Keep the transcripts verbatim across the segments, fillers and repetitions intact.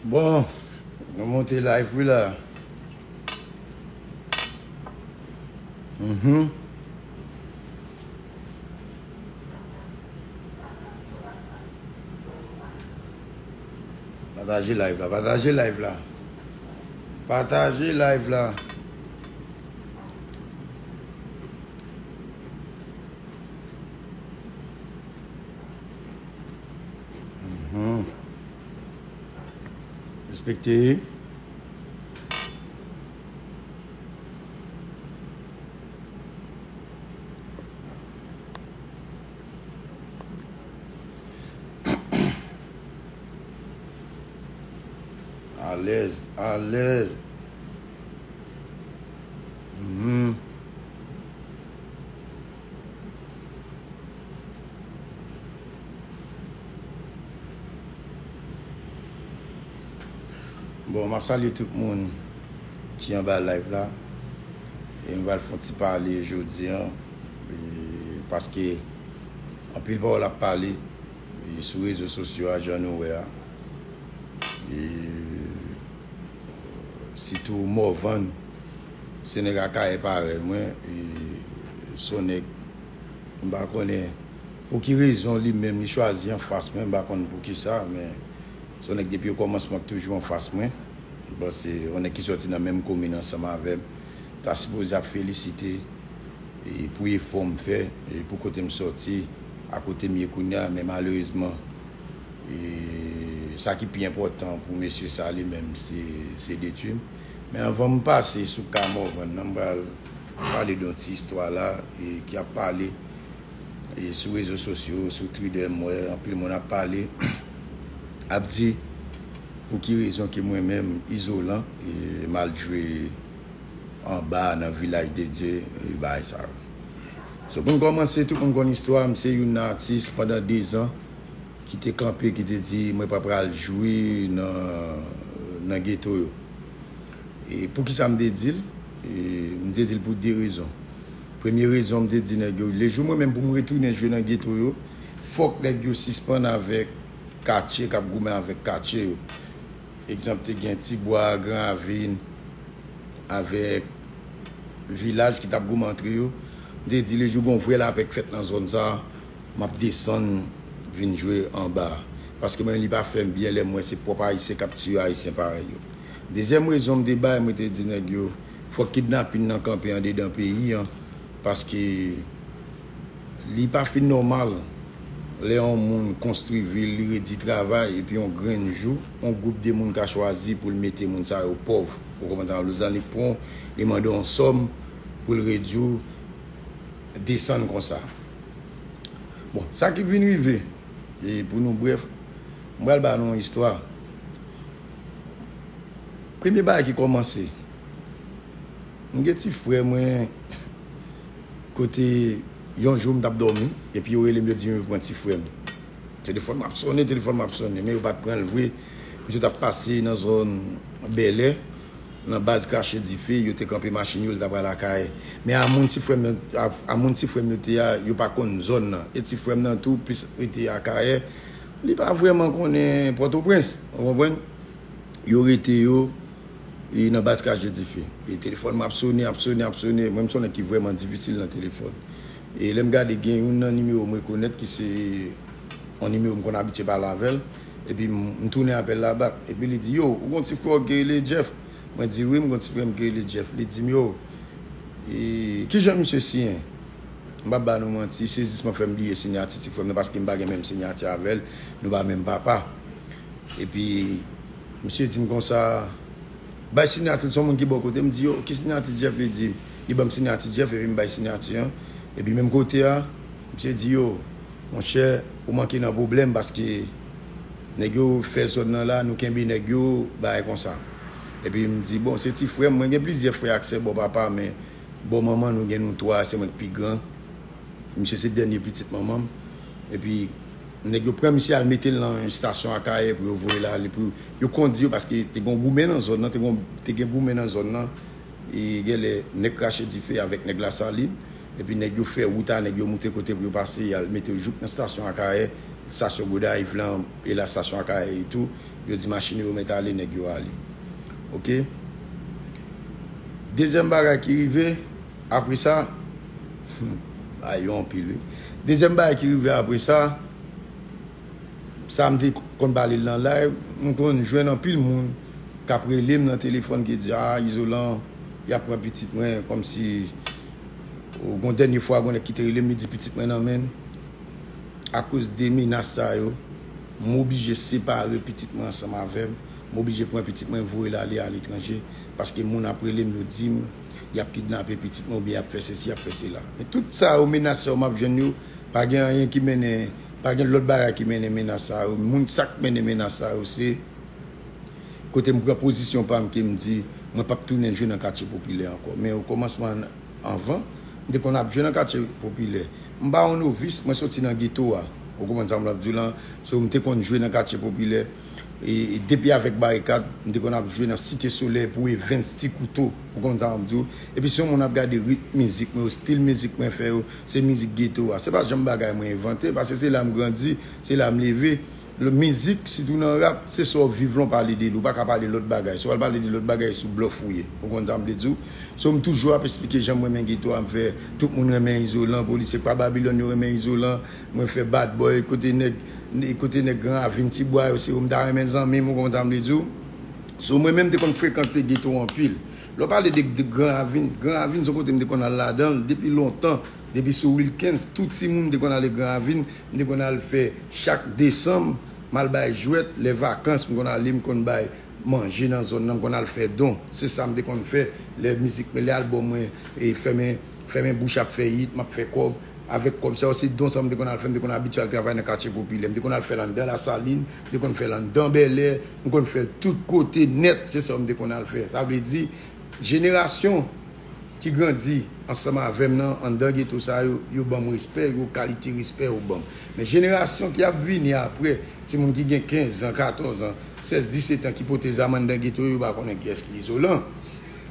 Bon, nou monte live wi la. Mhm. Pataje live la, pataje live la. Pataje live la. Mhm. Respekte. Alèz, alèz. Mhm. Bon, m ap salye tout moun ki anba live la. E m pral fè yon ti pale jodi a, e, paske anpil pawòl ap pale, e, sou rezo sosyo a, jan nou wè a. E, sitou Morvan, se nèg Akayè parèy mwen, e, se yon nèg, m pa konnen pou ki rezon li menm li chwazi anfas mwen, m pa konn pou ki sa, men se yon nèg depi o kòmansman k toujou anfas mwen. Bon, se yon nèg ki sòti nan menm komin ansanm avè m. Ta sipoze ap felisite, e, pou efò m fè, e, pou kote m sòti, a kote m ye kounye a, men malerezman, e, sa ki pi enpòtan pou mesye sa li menm, se, se detwi m. Men anvan m pase sou ka Morvan nan, m pral pale de yon ti istwa la, e, ki ap pale, e, sou rezo sosyo, sou Twitter, m wè anpil moun ap pale, ap di pou ki rezon ke mwen menm, Izolan, e, m al jwe anba nan Vilaj de Dye, e, bagay sa yo. So, pou n kòmanse, tout moun konn istwa m, se youn nan atis pandan de zan ki te kanpe, ki te di, "Mwen pa pral jwe nan, nan geto yo." E poukisa m te di l? E m te di l pou de rezon. Premye rezon, m te di nèg yo, lejou mwen menm pou m retounen jwe nan geto yo, fòk nèg yo sispann avèk katye k ap goumen avèk katye yo. Egzanp, te gen Tibwa, Gran Ravin, avèk Vilaj ki t ap goumen antre yo. M te di, lejou gon vrè lapè k fèt nan zòn sa a, m ap desann vin jwe anba a. Paske mwen, li pa fè m byen lè m wè se pwòp Ayisyen k ap tiye Ayisyen parèy yo. Dezyèm rezon m te bay, mwen te di nèg yo, fòk kidnapin nan kanpe andedan peyi an, paske li pa fin nòmal lè yon moun konstwi vi l, li redi travay, epi yon grenn jou, yon gwoup de moun ka chwazi pou l mete moun sa yo pòv. Ou konprann sa m vle di w? Li pran, li mande yon sòm pou l redi w desann konsa. Bon, sa ki vin rive, e pou nou brèf, m pral ba nou yon istwa. Premye bagay ki kòmanse, m gen ti frè mwen, kote yon jou m t ap dòmi, epi yo rele m, yo di m yo pran ti frè m. Telefòn m ap sonnen, telefòn m ap sonnen, men yo pa t pran l vre. Misye t ap pase nan zòn Bèlè, nan baz Krache Dife, yo te kanpe machin yo, li t ap pral Akayè. Men a moun ti frè m yo, a, a moun ti frè m yo te a, yo pa konn zòn nan. E ti frè m nan tou, plis rete Akayè, li pa vrèman konnen Pòtoprens, ou konprann? Yo rete yo, e nan baz Krache Dife. E telefòn m ap sonnen, ap sonnen, ap sonnen. Mwen, m se yon nèg ki vrèman difisil nan telefòn. E lè m gade, gen youn nan nimewo m rekonèt ki se yon nimewo m konn abitye pale avè l. Epi m, m tounen apèl la bak. Epi li di, "Yo, ou gon ti frè w ki rele Jeff?" Mwen di, "Wi, m gon ti frè m ki rele Jeff." Li di m, "Yo, e, kijan misye siyen?" M p ap ba nou manti, sezisman fè m bliye siyati ti frè m nan, paske m pa gen menm siyati avè l, nou pa menm papa. Epi, misye di m konsa, "Bay siyati l, se yon moun ki bò kote." M di, "Yo, ki siyati Jeff?" Li di, li ban m siyati Jeff, epi m bay siyati an. Epi menm kote a, misye di, "Yo, monchè, ou manke nan pwoblèm paske nèg yo fè zòn nan la, nou kenbe nèg yo, bagay konsa." Epi m di, "Bon, se ti frè m, mwen gen plizyè frè ak sè bò papa, men bò manman nou gen nou twa, se mwen k pi gran." Misye se dènye pitit manman m. Epi, nèg yo pran misye al mete l nan estasyon Akayè pou yo voye l ale, pou yo kondi yo, paske te gen goumen nan zòn nan, te gen, te gen goumen nan zòn nan. E genlè, nèg Krache Dife avèk nèg Lasalin. Epi, nèg yo fè wout a nèg yo moute kote pou yo pase, y al mete yo jouk nan estasyon Akayè, estasyon Gonayiv lan, e la estasyon Akayè e tou. Yo di machin yo mèt ale, nèg yo ale. Oke? Dezyèm bagay ki rive, apre sa, ay yo anpil, wi. Dezyèm bagay ki rive apre sa, sa m te konn pale l nan live, m konn jwenn anpil moun k ap rele m nan telefòn ki di, "A, Izolan, y ap pran pitit mwen," kòmsi, o, gon dènye fwa, gon nèg ki te rele m, li di, "Pitit mwen nan men n." Akoz de menas sa yo, m oblije separe pitit mwen ansanm avè m. M oblije pran pitit mwen, voye l ale aletranje, paske moun ap rele m, yo di m y ap kidnape pitit mwen oubyen y ap fè sesi, y ap fè sela. Men tout sa yo, menas sa yo m ap jwenn yo, pa gen anyen ki mennen, pa gen lòt bagay ki mennen menas sa yo. Moun, sa k mennen menas sa yo, se kote m pran pozisyon pa m ke m di, mwen p ap tounen jwe nan katye popilè ankò. Men okòmansman, anvan, m te konn ap jwe nan katye popilè. M pa yon novis, mwen soti nan geto a. Ou konprann sa m ap di w lan? So, m te konn jwe nan katye popilè. E, e depi avèk Barikad, m te konn ap jwe nan Site Solèy pou Evens, Ti Kouto. Ou konprann sa m ap di w? Epi si yon moun ap gade ritm mizik mwen, stil mizik mwen fè yo, se mizik geto a. Se pa janm bagay mwen envante, paske se la m grandi, se la m leve. Mizik, sitou nan rap, se sa w viv lan w pale de li. Ou pa ka pale lòt bagay. Si w al pale de lòt bagay, sou blòf ou ye. Ou konn sa m vle di w? So, m toujou ap esplike jan m renmen geto a, m fè tout moun renmen Izolan, polisye pa Babilòn yo renmen Izolan, mwen fè Bad Boy, kote nèg, kote nèg Gran Ravin, Tibwa yo, se yo m ta renmen zanmi m, ou konn sa m vle di w? So, mwen menm, m te konn frekante geto anpil. Lè w pale de, de Gran Ravin, Gran Ravin se yon kote m te konn al ladan l depi lontan, depi sou Wilkens, tout timoun m te konn ale Gran Ravin, m te konn al fè chak desanm, m al bay jwèt, lè vakans, m konn ale, m konn bay manje nan zòn nan, m konn al fè don. Se sa m te konn fè. Lè mizik mwen, lè albòm mwen, e fèmen, fèmen bouch ap fè hit, m ap fè kòb. Avèk kòb sa yo, se don sa m te konn al fè. M te konn abitye al travay nan katye popilè. M te konn al fè l anndan Lasalin, m te konn fè l anndan Bèlè, m konn fè l tout kote nèt. Se sa m te konn al fè. Sa vle di, jenerasyon ki grandi ansanm avè m nan, anndan geto sa yo, yo ban m respè, yo kalite respè yo ban m. Men jenerasyon ki ap vini apre, timoun ki gen kenz an, katòz an, sèz, disèt an, ki pote zam anndan geto yo, yo pa konnen kiyès ki Izolan.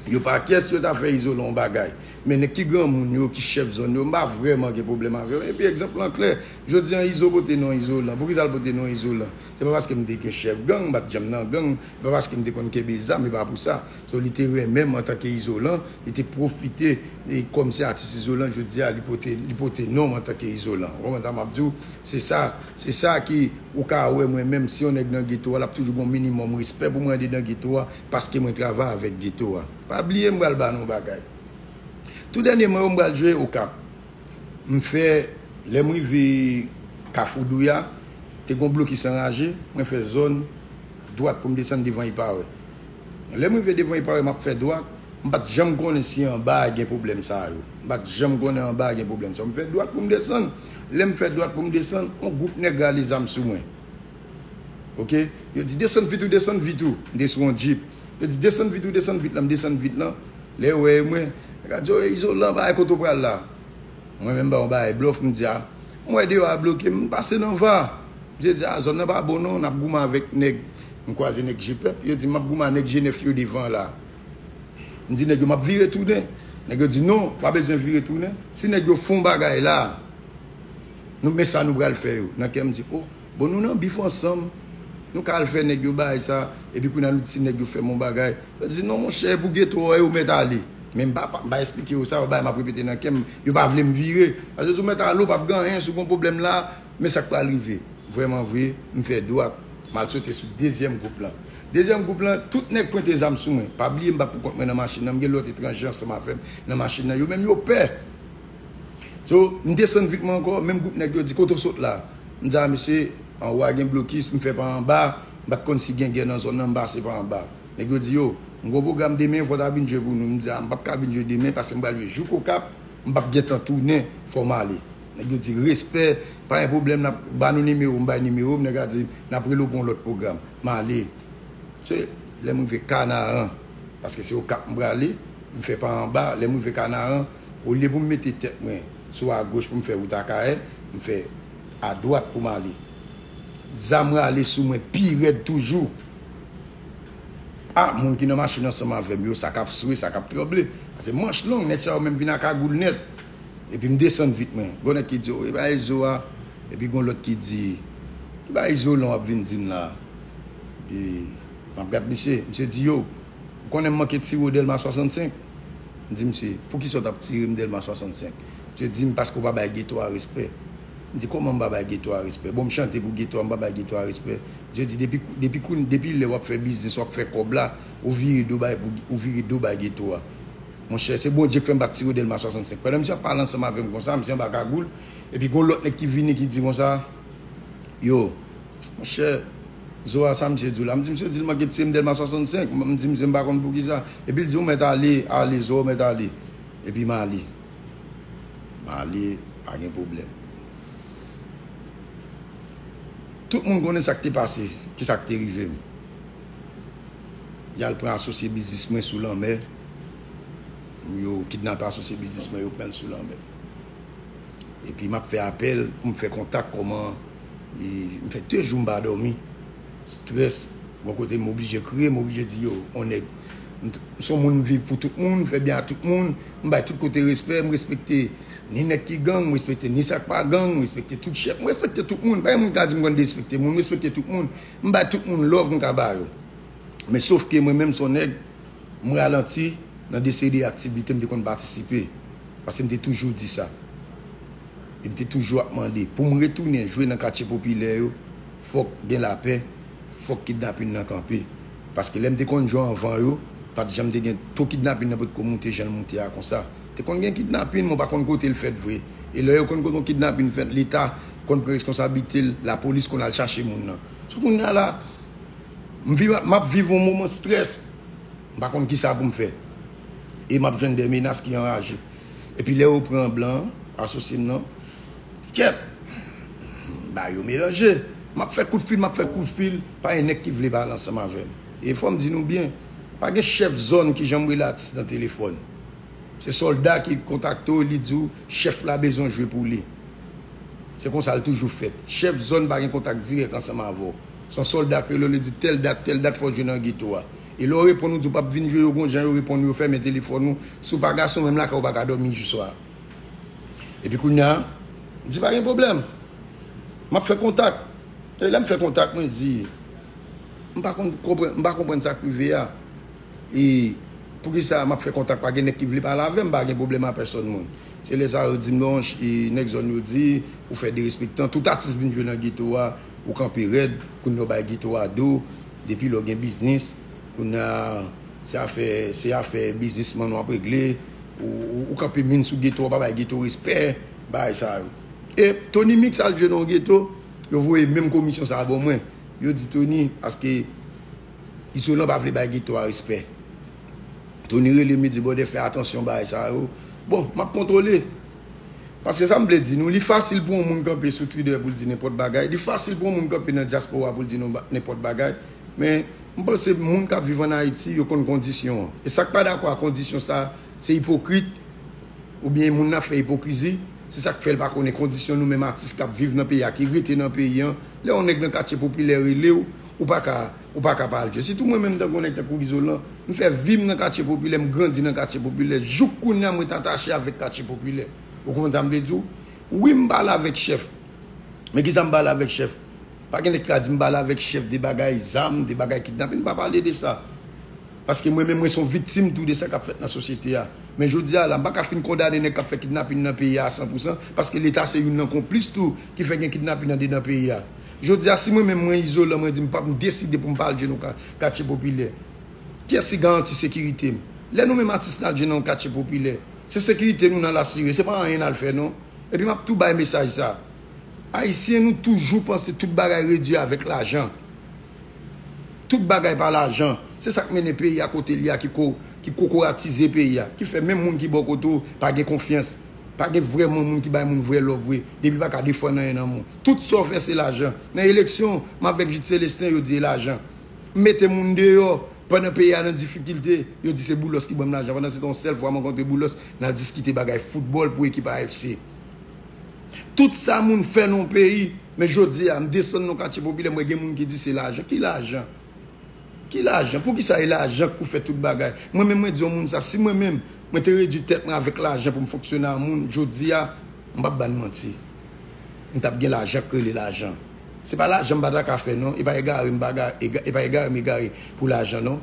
Yo pa kiyès yo ta fè Izolan yon bagay. Men nèg ki granmoun yo, ki chèf zòn yo, m pa vrèman gen pwoblèm avè yo. Epi egzanp lan klè, jodi an Izo pote non Izolan. Poukisa l pote non Izolan? Se pa paske m te gen chèf gang, m pa t janm nan gang, se pa paske m te konn kenbe zam, e pa pou sa. So, li te renmen m antanke Izolan, li te pwofite, e kòm se atis Izolan, jodi a, li pote, li pote non m antanke Izolan. Ou konprann sa m ap di w? Se sa, se sa ki, ou ka wè mwen menm, si yon nèg nan geto a, l ap toujou gen yon minimòm respè pou mwen andedan geto a, paske mwen travay avèk geto a. Pa bliye m pral ba nou yon bagay. Tou dènyèman yo, m pral jwe Okap. M fè, lè m rive Kafou Douya, te gon blokis anraje, mwen fè zòn dwat pou m desann devan Ipawè. Lè m rive devan Ipawè, m ap fè dwat, m pa t janm konnen si anba a gen pwoblèm sa yo. M pa t janm konnen anba a gen pwoblèm sa yo. M fè dwat pou m desann. Lè m fè dwat pou m desann, yon gwoup nèg rale zam sou mwen. Oke? Yo di, "Desann vit ou, desann vit ou." M te sou yon djip. Yo di, "Desann vit ou, desann vit lan." M desann vit lan. Lè yo wè mwen, nèg la di, "O, Izolan, bagay kote w pral la?" Mwen menm ba yon bagay blòf, m di, "A, m wè deyò a bloke, m pase nan va." Misye di, "A, zòn nan pa bon non, n ap goumen avèk nèg." M kwaze nèg G pèp, yo di, "M ap goumen ak nèg G nèf yo devan la." M di nèg yo, "M ap vire tounen." Nèg yo di, "Non, pa bezwen vire tounen. Si nèg yo fè yon bagay la, nou men sa nou pral fè yo." Nan kè m di, "O, bon, nou nan bif ansanm. Nou ka al fè nèg yo bagay sa, epi kounye a nou di si nèg yo fè m yon bagay." Yo di, "Non, monchè, pou geto a, yo mèt ale." Men m pa, pa, m pa esplike yo sa, yon bagay m ap repete nan kè m, yo pa vle m vire. Paske si w mèt ale, w p ap gen anyen, si w gen yon pwoblèm la, men sa k pral rive. Vrèman vre, m fè dwat, m al sote sou dezyèm gwoup lan. Dezyèm gwoup lan, tout nèg pwente zam sou mwen. Pa bliye, m pa t pou kont mwen nan machin nan, m gen lòt etranje ansanm avè m nan machin nan. Yo menm, yo pè. So, m desann vit mwen ankò, menm gwoup nèg yo di, "Kote w sot la?" M di, "A, mesye, anwo a gen blokis, m fè pa anba, m pa t konn si gen gè nan zòn nan, m pase pa anba." Nèg yo di, "Yo, m gon pwogram demen, fò w ta vin jwe pou nou." M di, "A, m p ap ka vin jwe demen, paske m pral jwe jouk Okap, m p ap gentan tounen, fò m ale." Nèg yo di, "Respè, pa gen pwoblèm, n ap ba nou nimewo w." M bay nimewo m, nèg la di, "N ap rele w pou yon lòt pwogram." M ale. Se lè m rive Kanaran, paske se Okap m prale, m fè pa anba. Lè m rive Kanaran, olye pou m mete tèt mwen sou agoch pou m fè wout Akayè, m fè adwat pou m ale. Zam rale sou mwen pi rèd toujou. A, moun ki nan machin ansanm avè m yo, sa k ap swe, sa k ap tranble. Paske manch long, nèg sa yo menm vin a kagoul nèt. Epi m desann vit mwen. Gon nèg ki di, "O, e pa Izo a." Epi gon lòt ki di, "Ki bagay Izolan w ap vin di m la a?" E m ap gad misye, misye di, yo, ou konnen m manke tire w Dèlma swasannsenk? M di misye, poukisa w t ap tire m Dèlma swasannsenk? Misye di m, paske w pa bay geto a respè. M di, kòman m pa bay geto a respè? Bon, m chante pou geto a, m pa bay geto a respè. Misye di, depi, depi, depi lè w ap fè biznis, w ap fè kòb la, ou vire do bay, ou vire do bay geto a. Monchè, se Bondye k fè m pa t tire w Dèlma swasannsenk. Pandan misye ap pale ansanm avè m konsa, misye anba kagoul, epi gon lòt nèg ki vini ki di konsa, yo, monchè, zo a sa misye di w la. M di misye di l manke tire m Dèlma swasannsenk. M di misye m pa konn poukisa. Epi l di w mèt ale, ale, zo a w mèt ale. Epi m ale. M ale, pa gen pwoblèm. Tout moun konnen sa k te pase, ki sa k te rive m. Y al pran asosye biznis mwen sou lanmè. Yo kidnape asosye biznis mwen, yo pran l sou lanmè. Epi m ap fè apèl pou m fè kontak kòman, e, m fè de jou m pa dòmi. Strès, gon kote m oblije kriye, m oblije di yo, on nèg, m t- m se yon moun m viv pou tout moun, m fè byen a tout moun, m bay tout kote respè, m respekte ni nèg ki gang, m respekte ni sa k pa gang, m respekte tout chèf, m respekte tout moun. Pa gen moun ki ka di m konn derespekte moun, m respekte tout moun. M bay tout moun love m ka ba yo. Men sof ke mwen menm se yon nèg, m ralanti nan de seri de aktivite m te konn patisipe. Paske m te toujou di sa. E m te toujou ap mande, pou m retounen jwe nan katye popilè yo, fòk gen lapè, fòk kidnapin nan kanpe. Paske lè m te konn jwe anvan yo, pa t janm te gen to kidnapin nan potko moute jan l moute a konsa. Te konn gen kidnapin, men w pa konn kote l fèt vre. E lè yo konn kote yon kidnapin fèt, Leta konn pran reskonsablite l, lapolis konn al chache moun nan. So kounye a la, m viv, m ap viv yon moman strès. M pa konn kisa pou m fè. E m ap jwenn de menas ki anraje. Epi lè yo pran blan an, asosye m nan, kèt! Bagay yo melanje. M ap fè kout fil, m ap fè kout fil, pa gen nèg ki vle pale ansanm avè m. E fò m di nou byen, pa gen chèf zòn ki janm rele atis nan telefòn. Se sòlda ki kontakte w, li di w chèf la bezwen jwe pou li. Se konsa l toujou fèt. Chèf zòn pa gen kontak dirèk ansanm avè w. Se yon sòlda k rele w, li di tèl dat, tèl dat fò w jwe nan geto a. E lè w reponn, ou di w p ap vin jwe, yo gon jan yo reponn ou, yo fèmen telefòn ou. Si w pa gason, menm lakay ou pa ka dòmi jou swa. Epi kounye a, m di pa gen pwoblèm. M ap fè kontak. E lè m fè kontak, mwen di, m pa konn konprann, m pa konprann sa k rive a. E poukisa m ap fè kontak, pa gen nèg ki vle pale avè m, m pa gen pwoblèm a pèsòn moun. Se lè sa yo di m non, e nèg zòn yo di, ou fè derespektan, tout atis vin jwe nan geto a, ou kanpe rèd, kounye a w bay geto a do, depi lè w gen biznis, kounye a se afè, se afè biznisman w ap regle, ou, ou, ou kanpe min sou geto a, w pa bay geto respè, bagay sa yo. E Tony Mix al jwe nan yon geto, yo voye menm komisyon sa a ban mwen. Yo di Tony, paske Izolan pa vle bay geto a respè. Tony rele m, li di, brother, fè atansyon bagay sa yo. Bon, m ap kontwole. Paske sa m vle di nou, li fasil pou yon moun kanpe sou Twitter pou l di nenpòt bagay. Li fasil pou yon moun kanpe nan dyaspora pou l di non ba- nenpòt bagay. Men, m panse moun k ap viv ann Ayiti, yo konn kondisyon an. E sa k pa dakò ak kondisyon sa, se ipokrit, oubyen moun nan ap fè ipokrizi, se sa k fè l pa konnen kondisyon nou menm atis k ap viv nan peyi a, ki rete nan peyi an. Lè yon nèg nan katye popilè rele w, ou pa ka, ou pa ka pa al jwe. Sitou mwen menm tankou yon nèg tankou Izolan, m fè vi m nan katye popilè, m grandi nan katye popilè. Jouk kounye a m ret atache avèk katye popilè. Ou konprann sa m vle di w? Wi, m pale avèk chèf. Men kisa m pale avèk chèf? Pa gen nèg ki ka di m pale avèk chèf de bagay zam, de bagay kidnapin, m pa pale de sa. Paske mwen menm, mwen se yon viktim tou de sa k ap fèt nan sosyete a. Men jodi a la, m pa ka fin kondane nèg k ap fè kidnapin nan peyi a a san pou san, paske Leta se youn nan konplis tou ki fè gen kidnapin andedan peyi a. Jodi a, si mwen menm mwen Izolan, mwen di m p ap, m deside pou m pa al jwe nan ka- katye popilè, kiyès ki garanti sekirite m? Lè nou menm atis n al jwe nan yon katye popilè, se sekirite nou n al asire, se pa anyen n al fè non. Epi m ap tou bay mesaj sa. Ayisyen, nou toujou panse tout bagay redui avèk lajan. Tout bagay pa lajan. Se sa k mennen peyi a kote l ye a, ki ko- ki kokoratize peyi a, ki fè menm moun ki bò kote w pa gen konfyans. Pa gen vrèman moun ki bay moun vrè love vre, depi l pa ka defann anyen nan moun. Tout sa w fè se lajan. Nan eleksyon, m avèk Jude Célestin, yo di e lajan. M mete moun deyò, pandan peyi a nan difikilte, yo di se Boulos ki ban m lajan. Pandan se tan yon sèl fwa m rankontre Boulos, n al diskite bagay foutbòl pou ekip A F C. Tout sa moun fè nan yon peyi, men jodi a, m desann nan katye popilè, m wè gen moun ki di se lajan. Ki lajan? Ki lajan? Poukisa e lajan k pou fè tout bagay? Mwen menm, mwen di yon moun sa, si mwen menm, mwen te redui tèt mwen avèk lajan pou m fonksyone a moun, jodi a, m p ap ba n manti. M t ap gen lajan k rele lajan. Se pa lajan m pa ta ka fè non, e pa egare m pa ga- ega- e pa egare m egare pou lajan non.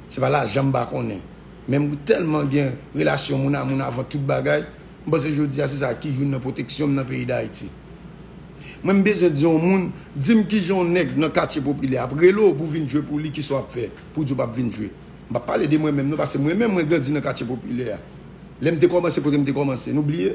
Se pa lajan m pa konnen. Men m tèlman gen relasyon moun a moun avan tout bagay, m panse jodi a se sa ki youn nan pwoteksyon m nan peyi Dayiti. Mwen m bezwen di yon moun, di m kijan yon nèg nan katye popilè ap rele w pou vin jwe pou li, kisa w ap fè pou w di w p ap vin jwe. M p ap pale de mwen menm non, paske mwen menm mwen grandi nan katye popilè a. Lè m te kòmanse kote m te kòmanse, nou bliye?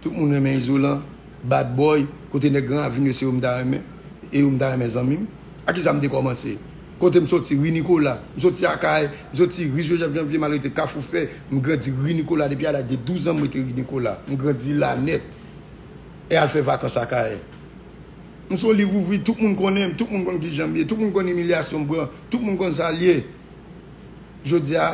Tout moun renmen Izolan, Bad Boy, kote nèg Gran Ravin yo se yo m ta renmen, e yo m ta renmen zanmi m. A kisa m te kòmanse? Kote m soti, Ri Nikola. M soti Akayè, m soti Ri Jozèf Janvye, m al rete Kafou Fè, m grandi Ri Nikola depi a laj de douz an m rete Ri Nikola. M grandi la nèt. E al fè vakans Akayè. M se yon liv ouvri, tout moun konnen m, tout moun konn kijan m ye, tout moun konn imilyasyon m pran, tout moun konn sa l ye. Jodi a,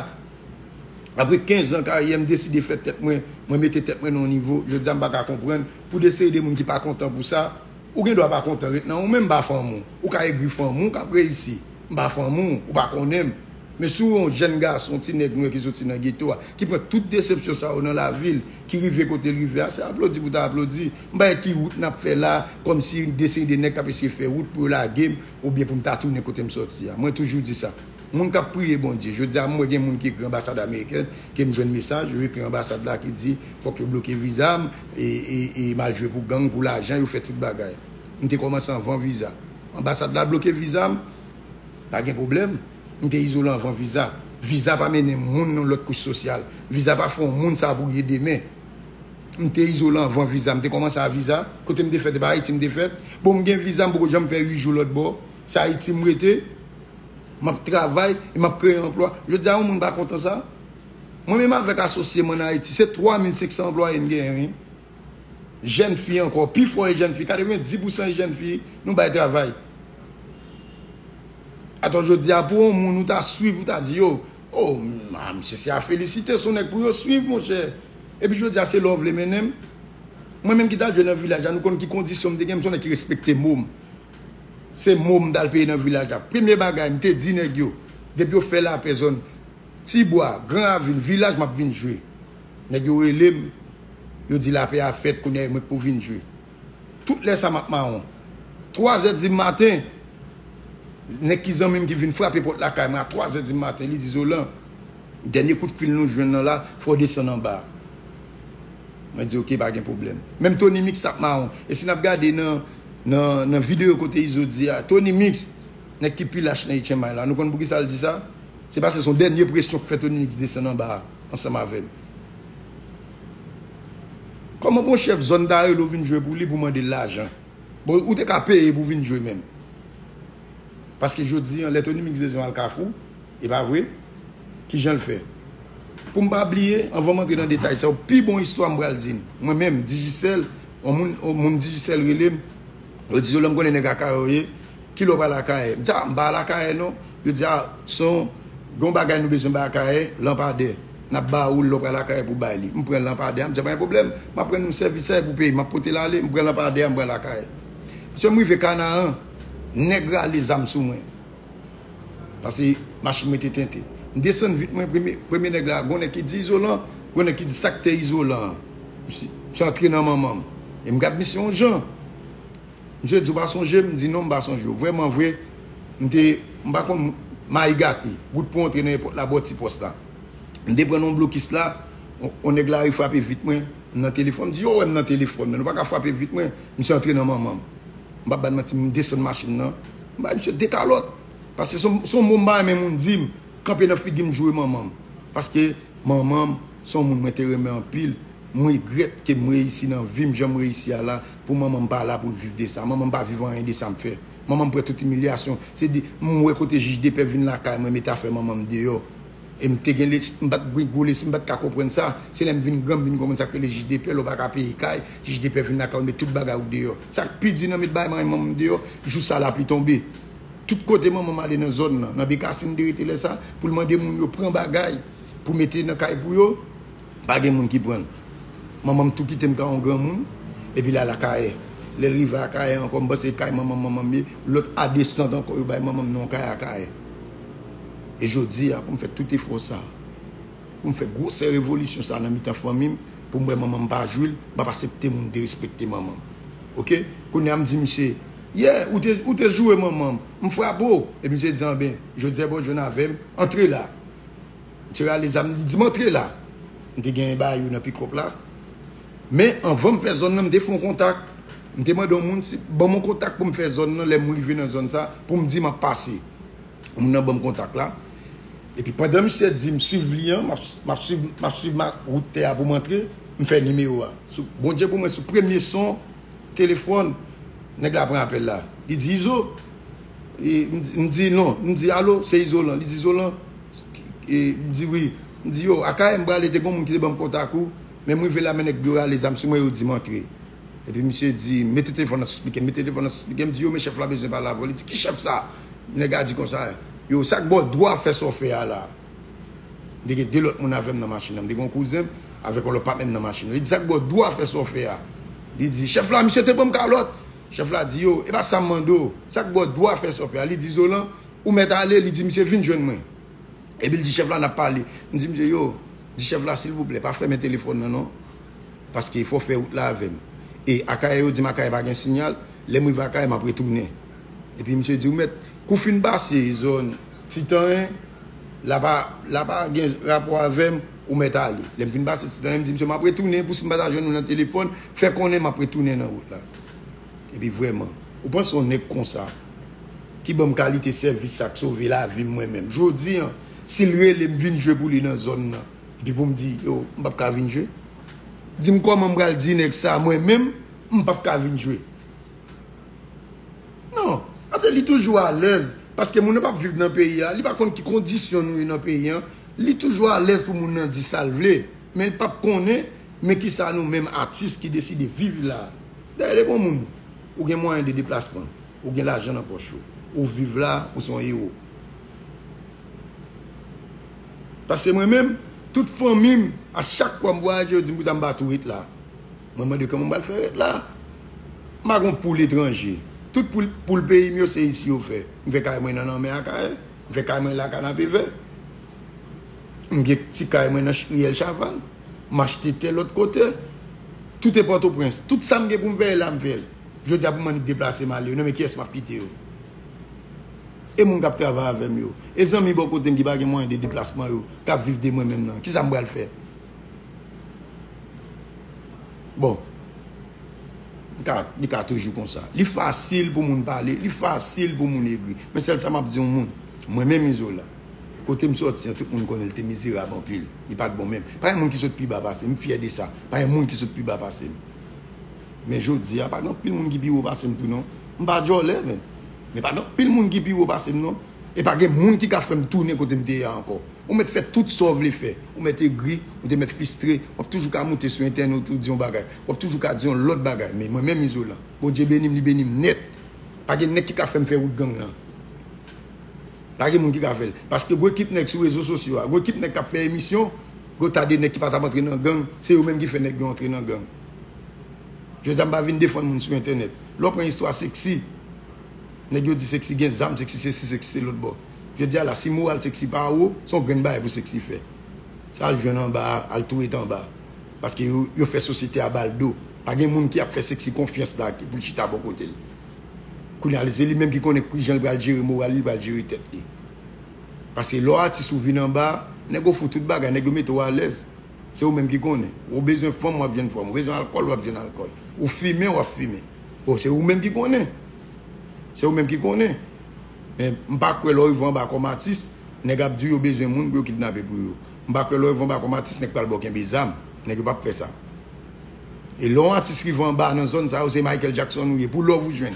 apre kenz an karyè, m deside fè tèt mwen, mwen mete tèt mwen nan yon nivo. Jodi a, m pa ka konprann pou de seri de moun ki pa kontan pou sa. Ou gen dwa pa kontan, ret nan ou menm, m pa fanm ou. Ou ka egri fanm ou, k ap reyisi. M pa fanm ou, ou pa konnen m. Men si w yon jèn gason, ti nèg nwè ki soti nan geto a, ki pran tout desepsyon sa yo nan lavi l, ki rive kote l rive a, se aplodi pou ta aplodi. M pa wè ki wout n ap fè la, kòmsi de seri de nèg k ap eseye fè wout pou yo lage m, oubyen pou m ta tounen kote m soti a. Mwen toujou di sa. Moun k ap priye Bondye, jodi a m wè gen moun ki ekri anbasad amerikèn, ke m jwenn mesaj, yo ekri anbasad la ki di, fòk yo bloke viza m, e, e, e m al jwe pou gang, pou lajan, yo fè tout bagay. M te kòmanse anvan viza. Anbasad la bloke viza m, pa gen pwoblèm. M te izolan anvan viza. Viza pa mennen moun nan lòt kouch sosyal. Viza pa fè yon moun sa pou ye demen. M te izolan anvan viza. M te kòmanse a viza. Kote m te fèt, e pa Ayiti m te fèt. Bon, m gen viza, m poko janm fè uit jou lòt bò. Se Ayiti m rete. M ap travay e m ap kreye anplwa. Jodi a, yon moun pa kontan sa. Mwen menm avèk asosye m ann Ayiti, se twa mil senk san anplwaye n genyen, wi. Jèn fi ankò, pi fò e jèn fi, katrevenndis pousan e jèn fi, nou bay travay. Atò jodi a, pou yon moun ou ta swiv, ou ta di yo, oh, ah, misye se a felisite, se yon nèg pou yo swiv, monchè. Epi jodi a, se la w vle mennen m. Mwen menm ki t al jwe nan vilaj la, nou konn ki kondisyon m te gen, m se yon nèg ki respekte mo m. Se mo m t al peye nan vilaj la. Premye bagay, m te di nèg yo, depi yo fè lapè zòn Tibwa, Gran Ravin, vilaj, m ap vin jwe. Nèg yo rele m, yo di lapè a fèt, kounye a e mwen k pou vin jwe. Tout lè sa m ap mawon. Twazè di maten, nèg ki zanmi m ki vin frape pòt lakay mwen a twazè di maten, li di, Zolan, dènye kout fil nou jwenn nan la, fò w desann anba a. Mwen di, oke, pa gen pwoblèm. Menm Tony Mix t ap mawon. E si n ap gade nan, nan, nan videyo kote Izo di a, Tony Mix, nèg ki pi lach nan H M I la, nou konn poukisa l di sa? Se paske se yon dènye presyon k fè Tony Mix desann anba a, ansanm avè l. Kòman pou yon chèf zòn ta rele w vin jwe pou li pou mande l lajan? Bon, ou te ka peye pou vin jwe menm. Paske jodi a, lè Tony Mix bezwen al Kafou, e pa vre? Kijan l fè? Pou m pa bliye, anvan m antre nan detay sa yo, pi bon istwa m pral di n. Mwen menm, Digicel, yon moun, yon moun Digicel rele m, yo di, Zolan, m konnen nèg Akayè w ye, kilè w pral Akayè? M di, a, m pa al Akayè non. Yo di, a, se yon, gen yon bagay nou bezwen bay Akayè, lanpadè. N ap ba ou l lè w pral Akayè pou bay li. M pran lanpadè a, m di, pa gen pwoblèm, m ap rann ou sèvis sa e pou peyi m, m ap pote l ale, m pran lanpadè a, m pral Akayè. Misye, m rive Kanaan, nèg rale zam sou mwen. Paske machin mwen te tente. M desann vit mwen, premye, premye nèg la, gon nèg ki di izolan, gon nèg ki di sa k te izolan an. Misye, misye antre nan manman m. E m gad misye yon jan. Misye di, ou pa sonje m? M di, non, m pa sonje w. Vrèman vre, m te, m pa konn, mayi gate. Wout pou antre nan èpòt la, bò ti pòs la. M te pran nan yon blokis la, yon, yon nèg lari frape vit mwen, m nan telefòn. M di, yo wè m nan telefòn, men nou pa ka frape vit mwen. Misye antre nan manman m. M p ap ba n manti, m desann machin nan. M bay misye de kalòt. Paske se yon, se yon mo m pa renmen moun di m, kanpe nan figi m, joure manman m. Paske manman m, se yon moun mwen te renmen anpil. M regrèt ke m reyisi nan vi m, jan m reyisi a la, pou manman m pa la pou l viv de sa. Manman m pa viv anyen de sa m fè. Manman m pran tout imilyasyon. Se de, m wè kote jij de pè vin lakay mwen, mete afè manman m deyò. E m te gen les-, m pa t gen gwo lespri, m pa t ka konprann sa. Se lè m vin gran, m vin konprann sa k rele jij de pè, lè w pa ka peye kay, jij de pè vin lakay ou, met tout bagay ou deyò. Sa k pi di nan met bagay manman m deyò, jou sa lapli tonbe. Tout kote manman m ale nan zòn nan, nan Bekasin m te rete lè sa, pou l mande moun yo pran bagay pou mete nan kay pou yo, pa gen moun ki pran l. Manman m tou kite m ka yon granmoun, epi l al Akayè. Lè l rive Akayè ankò, m panse kay manman m, manman m ye, lòt a desant ankò, yo bay manman m nan yon kay Akayè. E jodi a, pou m fè tout efò sa, pou m fè gwosè revolisyon sa nan mitan fanmi m, pou m wè manman m pa jwi l, m p ap aksepte moun derespekte manman m. Oke? Kounye a m di misye, Yeah, ou te, ou te joure manman m. M frape w. Epi misye di, anben, jodi a bon jwenn avè m, antre la. Misye rale zam, li di m antre la. M te gen bagay yo nan pikòp la. Men anvan m fè zòn nan, m te fè yon kontak. M te mande yon moun si, ban m yon kontak pou m fè zòn nan, lè m rive nan zòn sa, pou m di m ap pase. Moun nan ban m kontak la. Epi pandan misye di m swiv li an, m ap, m ap swiv, m ap swiv ma, wout tè a pou m antre, m fè nimewo a. Sou, Bondye pou mwen, sou premye son telefòn, nèg la pran apèl la. Li di, Izo? E, m di, m di, non. M di, alo, se Izolan. Li di, Izolan? E, m di, wi. M di, yo, Akayè m prale, te gen yon moun ki te ban m kontak ou, men m rive la, men nèg yo rale zam sou mwen, yo di m antre. Epi misye di, mete telefòn nan sou spikè, mete telefòn nan sou spikè. M di, yo, men chèf la bezwen pale avè w. Li di, ki chèf sa? Nèg la di konsa, yo, sa k ba w dwa fè sa w fè a la? M te gen de lòt moun avè m nan machin nan. M te gen yon kouzen m avèk yon lòt patnè m nan machin nan. Li di, sa k ba w dwa fè sa w fè a? Li di, chèf la, misye te ban m kalòt. Chèf la di, yo, e pa sa m mande w. Sa k ba w dwa fè sa w fè a? Li di, Izolan, ou mèt ale. Li di, misye vin jwenn mwen. Epi l di chèf la, n ap pale. M di misye, yo, di chèf la, silvouplè, pa fèmen telefòn nan, non. Paske fò w fè wout la avè m. E Akayè, yo di m Akayè pa gen siyal. Lè m rive Akayè, m ap retounen. Epi misye di, ou mèt, kou w fin pase zòn Titanyen, la pa, la pa gen rapò avè m, ou mèt ale. Lè m fin pase Titanyen, m di misye, m ap retounen, pou si m pa ta jwenn ou nan telefòn, fè konnen m ap retounen nan wout la. Epi vrèman, ou panse yon nèg konsa, ki ban m kalite sèvis sa k sove lavi m mwen menm. Jodi a, si l rele m vin jwe pou li nan zòn nan, epi pou m di, yo, m p ap ka vin jwe. Di m kòman m pral di nèg sa, mwen menm, m p ap ka vin jwe. Non, paske li toujou alèz, paske moun nan p ap viv nan peyi a, li pa konn ki kondisyon nou ye nan peyi a, li toujou alèz pou moun nan di sa l vle, men li p ap konnen, men kisa nou menm atis ki deside viv la. Dayè depi yon moun, ou gen mwayen de deplasman, ou gen lajan nan pòch ou, ou viv la, ou se yon ewo. Paske mwen menm, tout fanmi m, a chak fwa m vwayaje, yo di m pou sa m pa tou ret la. Mwen mande kòman m pral fè ret la. M pa gen poul etranje. Tout poul, poul peyi m yo se isi yo fè. M fè kay mwen nan lanmè Akayè. M fè kay mwen la Kanapevè. M gen ti kay mwen nan ch-, riyèl Chavann. M achte tè lòt kote. Tout e Pòtoprens. Tout sa m gen pou m fè la, m fè l. Jodi a pou m annik deplase m ale yo, nan men kiyès m ap kite yo? E moun k ap travay avè m yo? E zanmi bò kote m ki pa gen mwayen de deplasman yo, k ap viv de mwen menm nan? Kisa m pral fè? Bon, li ka, li ka toujou konsa. Li fasil pou moun pale, li fasil pou moun egri. Men sèl sa m ap di yon moun, mwen menm Izolan, kote m sòti an, tout moun konnen l te mizerab anpil. Li pa t bon menm. Pa gen moun ki sot pi ba pase m, m fyè de sa. Pa gen moun ki sot pi ba pase m. Men jodi a, pa gen anpil moun ki pi wo pase m tou non. M pa djòlè, men. Men pa gen anpil moun ki pi wo pase m non. E pa gen moun ki ka fè m tounen kote m te ye a ankò. Ou mèt fè tout sa w vle fè. Ou mèt egri, ou te mèt fistre, w ap toujou ka moute sou entènèt ou di yon bagay. W ap toujou ka di yon lòt bagay. Men mwen menm Izolan, Bondye beni m, li beni m nèt. Pa gen nèg ki ka fè m fè wout gang nan. Pa gen moun ki ka fè l. Paske gwo ekip nèg sou rezo sosyo a, gwo ekip nèg k ap fè emisyon, gwo ta de nèg ki pa t ap antre nan gang, se yo menm ki fè nèg yo antre nan gang. Jodi a m pa vin defann moun sou entènèt. Lè w pran istwa Sexy, nèg yo di Sexy gen zam, Sexy sesi, Sexy se lòt bò. Jodi a la, si moral Sexy pa wo, se yon grenn bagay pou Sexy fè. Sa al jwenn anba a, al tou ret anba a. Paske yo, yo fè sosyete a ba l do. Pa gen moun ki ap fè Sexy konfyans la pou l chita bò kote l. Kounye a, se li menm ki konnen kijan l pral jere moral li, li pral jere tèt li. Paske lè w atis ou vin anba, nèg yo fout tout bagay, nèg yo mete w alèz. Se ou menm ki konnen. Ou bezwen fanm, w ap jwenn fanm. Ou bezwen alkòl, w ap jwenn alkòl. Ou fimen, w ap fimen. Bon, se ou menm ki konnen. Se ou menm ki konnen. Men m pa kwè lè w rive anba kòm atis, nèg ap di w yo bezwen moun pou yo kidnape pou yo. M pa kwè lè w rive anba kòm atis, nèg pral ba w kenbe zam. Nèg yo p ap fè sa. E lè yon atis rive anba nan zòn sa yo, se Michael Jackson ou ye. Pou love ou jwenn.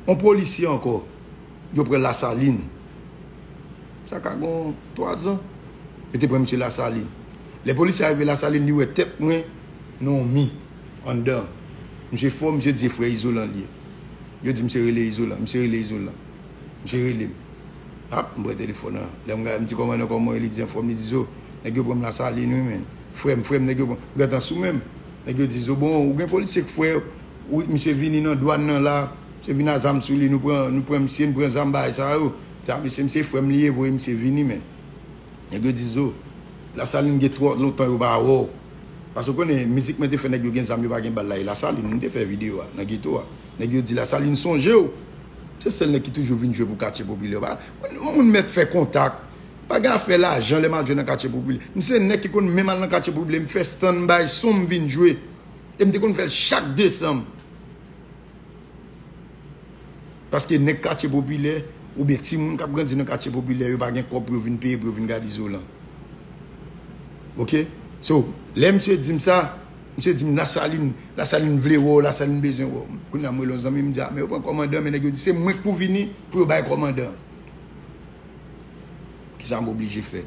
Yon polisye ankò, yo pran Lasalin. Sa ka gon twa zan. Yo te pran misye Lasalin. Lè polisye a rive Lasalin, li wè tèt mwen nan yon mi anndan. Misye fò, misye di se frè Izolan li ye. Yo di misye rele Izolan, misye rele Izolan. Misye rele m. Ap, m pran telefòn nan. Lè m gade, m di kòmandan kòman w ye, li di anfòm, li di zo, nèg yo pran m Lasalin wi menn. Frè m, frè m, nèg yo pran m. M gentan sou men m. Nèg yo di zo, bon, ou gen polisye k frè w, wi, misye vini nan dwàn nan la, misye vin a zam sou li, nou pran, nou pran misye, nou pran zam bagay sa yo. Sa, misye, misye frè m li ye, voye misye vini menn. Nèg yo di zo, Lasalin gen twò lontan yo pa wè w. Paske w konnen, mizik mwen te fè, nèg yo gen zam, yo pa gen bal la, e Lasalin, m te fè videyo a, nan geto a. Nèg yo di, Lasalin sonje w. Se sèl nèg ki toujou vin jwe pou katye popilè. Pa, yon moun mèt fè kontak. Pa gen afè lajan lè m al jwe nan katye popilè. M se nèg ki konn menm al nan katye popilè, m fè stand by son m vin jwe. E m te konn fè l chak desanm. Paske nèg katye popilè, oubyen timoun k ap grandi nan katye popilè, yo pa gen kòb pou yo vin peye, pou yo vin gade Izolan. Oke? So, lè misye di m sa, misye di m, Lasalin, Lasalin vle wè w, Lasalin bezwen wè w. Kounye a, m rele yon zanmi, m di, a, men yo pran kòmandan, men nèg yo di, se mwen k pou vini pou yo bay kòmandan. Kisa m oblije fè?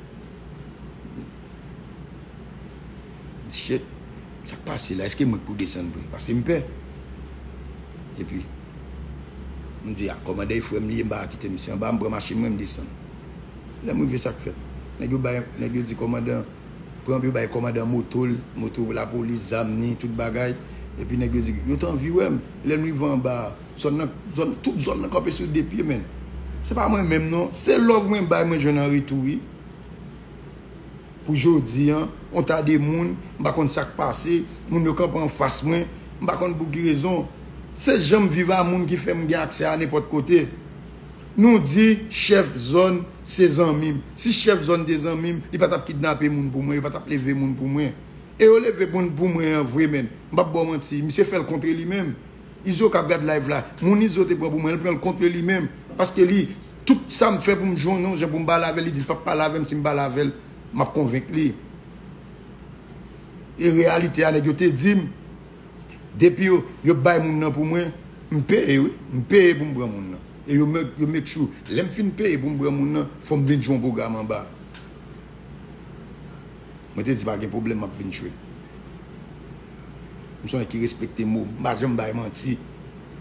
M di, shit, sa k pase la? Èske mwen k pou desann vre? Paske m pè. Epi, m di, a, kòmandan e frè m li ye, m pa ka kite misye anba, m pran machin mwen, m desann. Lè m rive, sa k fèt? Nèg yo bay, nèg yo di kòmandan, pran, yo bay kòmandan moto l, moto lapolis, zam ni, tout bagay. Epi nèg yo di, yo t anvi wè m. Lè n rive anba a, zòn nan, zòn, tout zòn nan kanpe sou de pye, menn. Se pa mwen menm, non. Se love mwen bay, mwen jwenn an retou, wi. Pou jodi a, yon ta de moun, m pa konn sa k pase, moun yo kanpe anfas mwen, m pa konn pou ki rezon. Se jan m viv a moun ki fè m gen aksè a nenpòt kote. Nou di chèf zòn se zanmi m. Si chèf zòn te zanmi m, li pa t ap kidnape moun pou mwen, yo pa t ap leve moun pou mwen. E yo leve moun pou mwen an vre, menn. M p ap ba w manti, misye fè l kontre li menm. Izo k ap gad live la, moun Izo te pran pou mwen, li pran l kontre li menm. Paske li, tout sa m fè pou m jwenn yon jan pou m pale avè l, li di l p ap pale avè m, si m pale avè l, m ap konvenk li. E reyalite a, nèg yo te di m, depi yo, yo bay moun nan pou mwen, m peye, wi. M peye pou m pran moun nan. E yo make, yo make sure, lè m fin peye pou m pran moun nan, fò m vin jwe yon pwogram anba. Mwen te di pa gen pwoblèm, m ap vin jwe. M se yon nèg ki respekte mo m, m pa janm bay manti.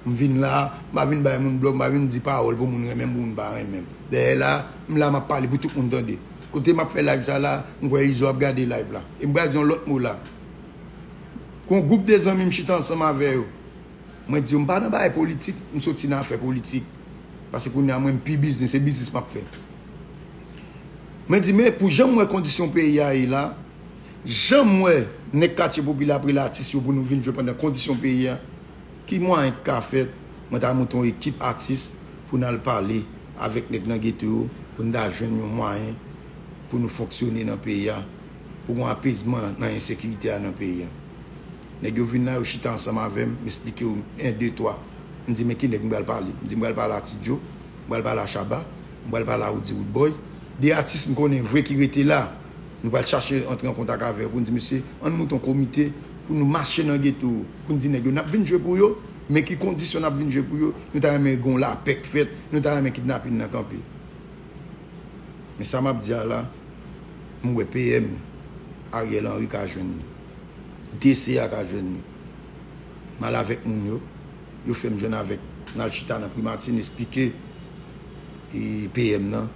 M vin la, m pa vin bay moun blòf, m pa vin di pawòl pou moun renmen m, pou moun pa renmen m. Dèyè la, m la, m ap pale pou tout moun tande. Kote m ap fè live sa la, m kwè Izo ap gade live la. E m pral di yon lòt mo la. Gon gwoup de zanmi m chita ansanm avè yo. Mwen di yo, m pa nan bagay politik, m soti nan afè politik. Paske kounye a mwen, m pi biznis, se biznis m ap fè. Mwen di, men pou jan m wè kondisyon peyi a ye la, jan m wè nèg katye popilè ap rele atis yo pou nou vin jwe pandan kondisyon peyi a, ki mwayen k ka fèt, mwen ta monte yon ekip atis pou n al pale avèk nèg nan geto yo, pou n ta jwenn yon mwayen pou nou fonksyone nan peyi a, pou gon apezman nan ensekirite a nan peyi a. Nèg yo vin la, yo chita ansanm avè m, m esplike yo en, de, twa. M di, men ki nèg m pral pale? M di, m pral pale a Ti Djo, m pral pale a Shabba, m pral pale a Roody Roodboy. De atis m konnen vre ki rete la. Nou pral chache antre an kontak avè yo pou n di, mesye, ann monte yon komite pou nou mache nan geto, pou n di nèg yo, n ap vin jwe pou yo, men ki kondisyon n ap vin jwe pou yo, nou ta renmen gen yon lapè k fèt, nou ta renmen kidnapin nan kanpe. Men sa m ap di a la, m wè P M Ariel Henry ka jwenn li. D C a ka jwenn li. M al avèk moun yo, yo fè m jwenn avèk, n al chita nan primati, n esplike, e, P M nan,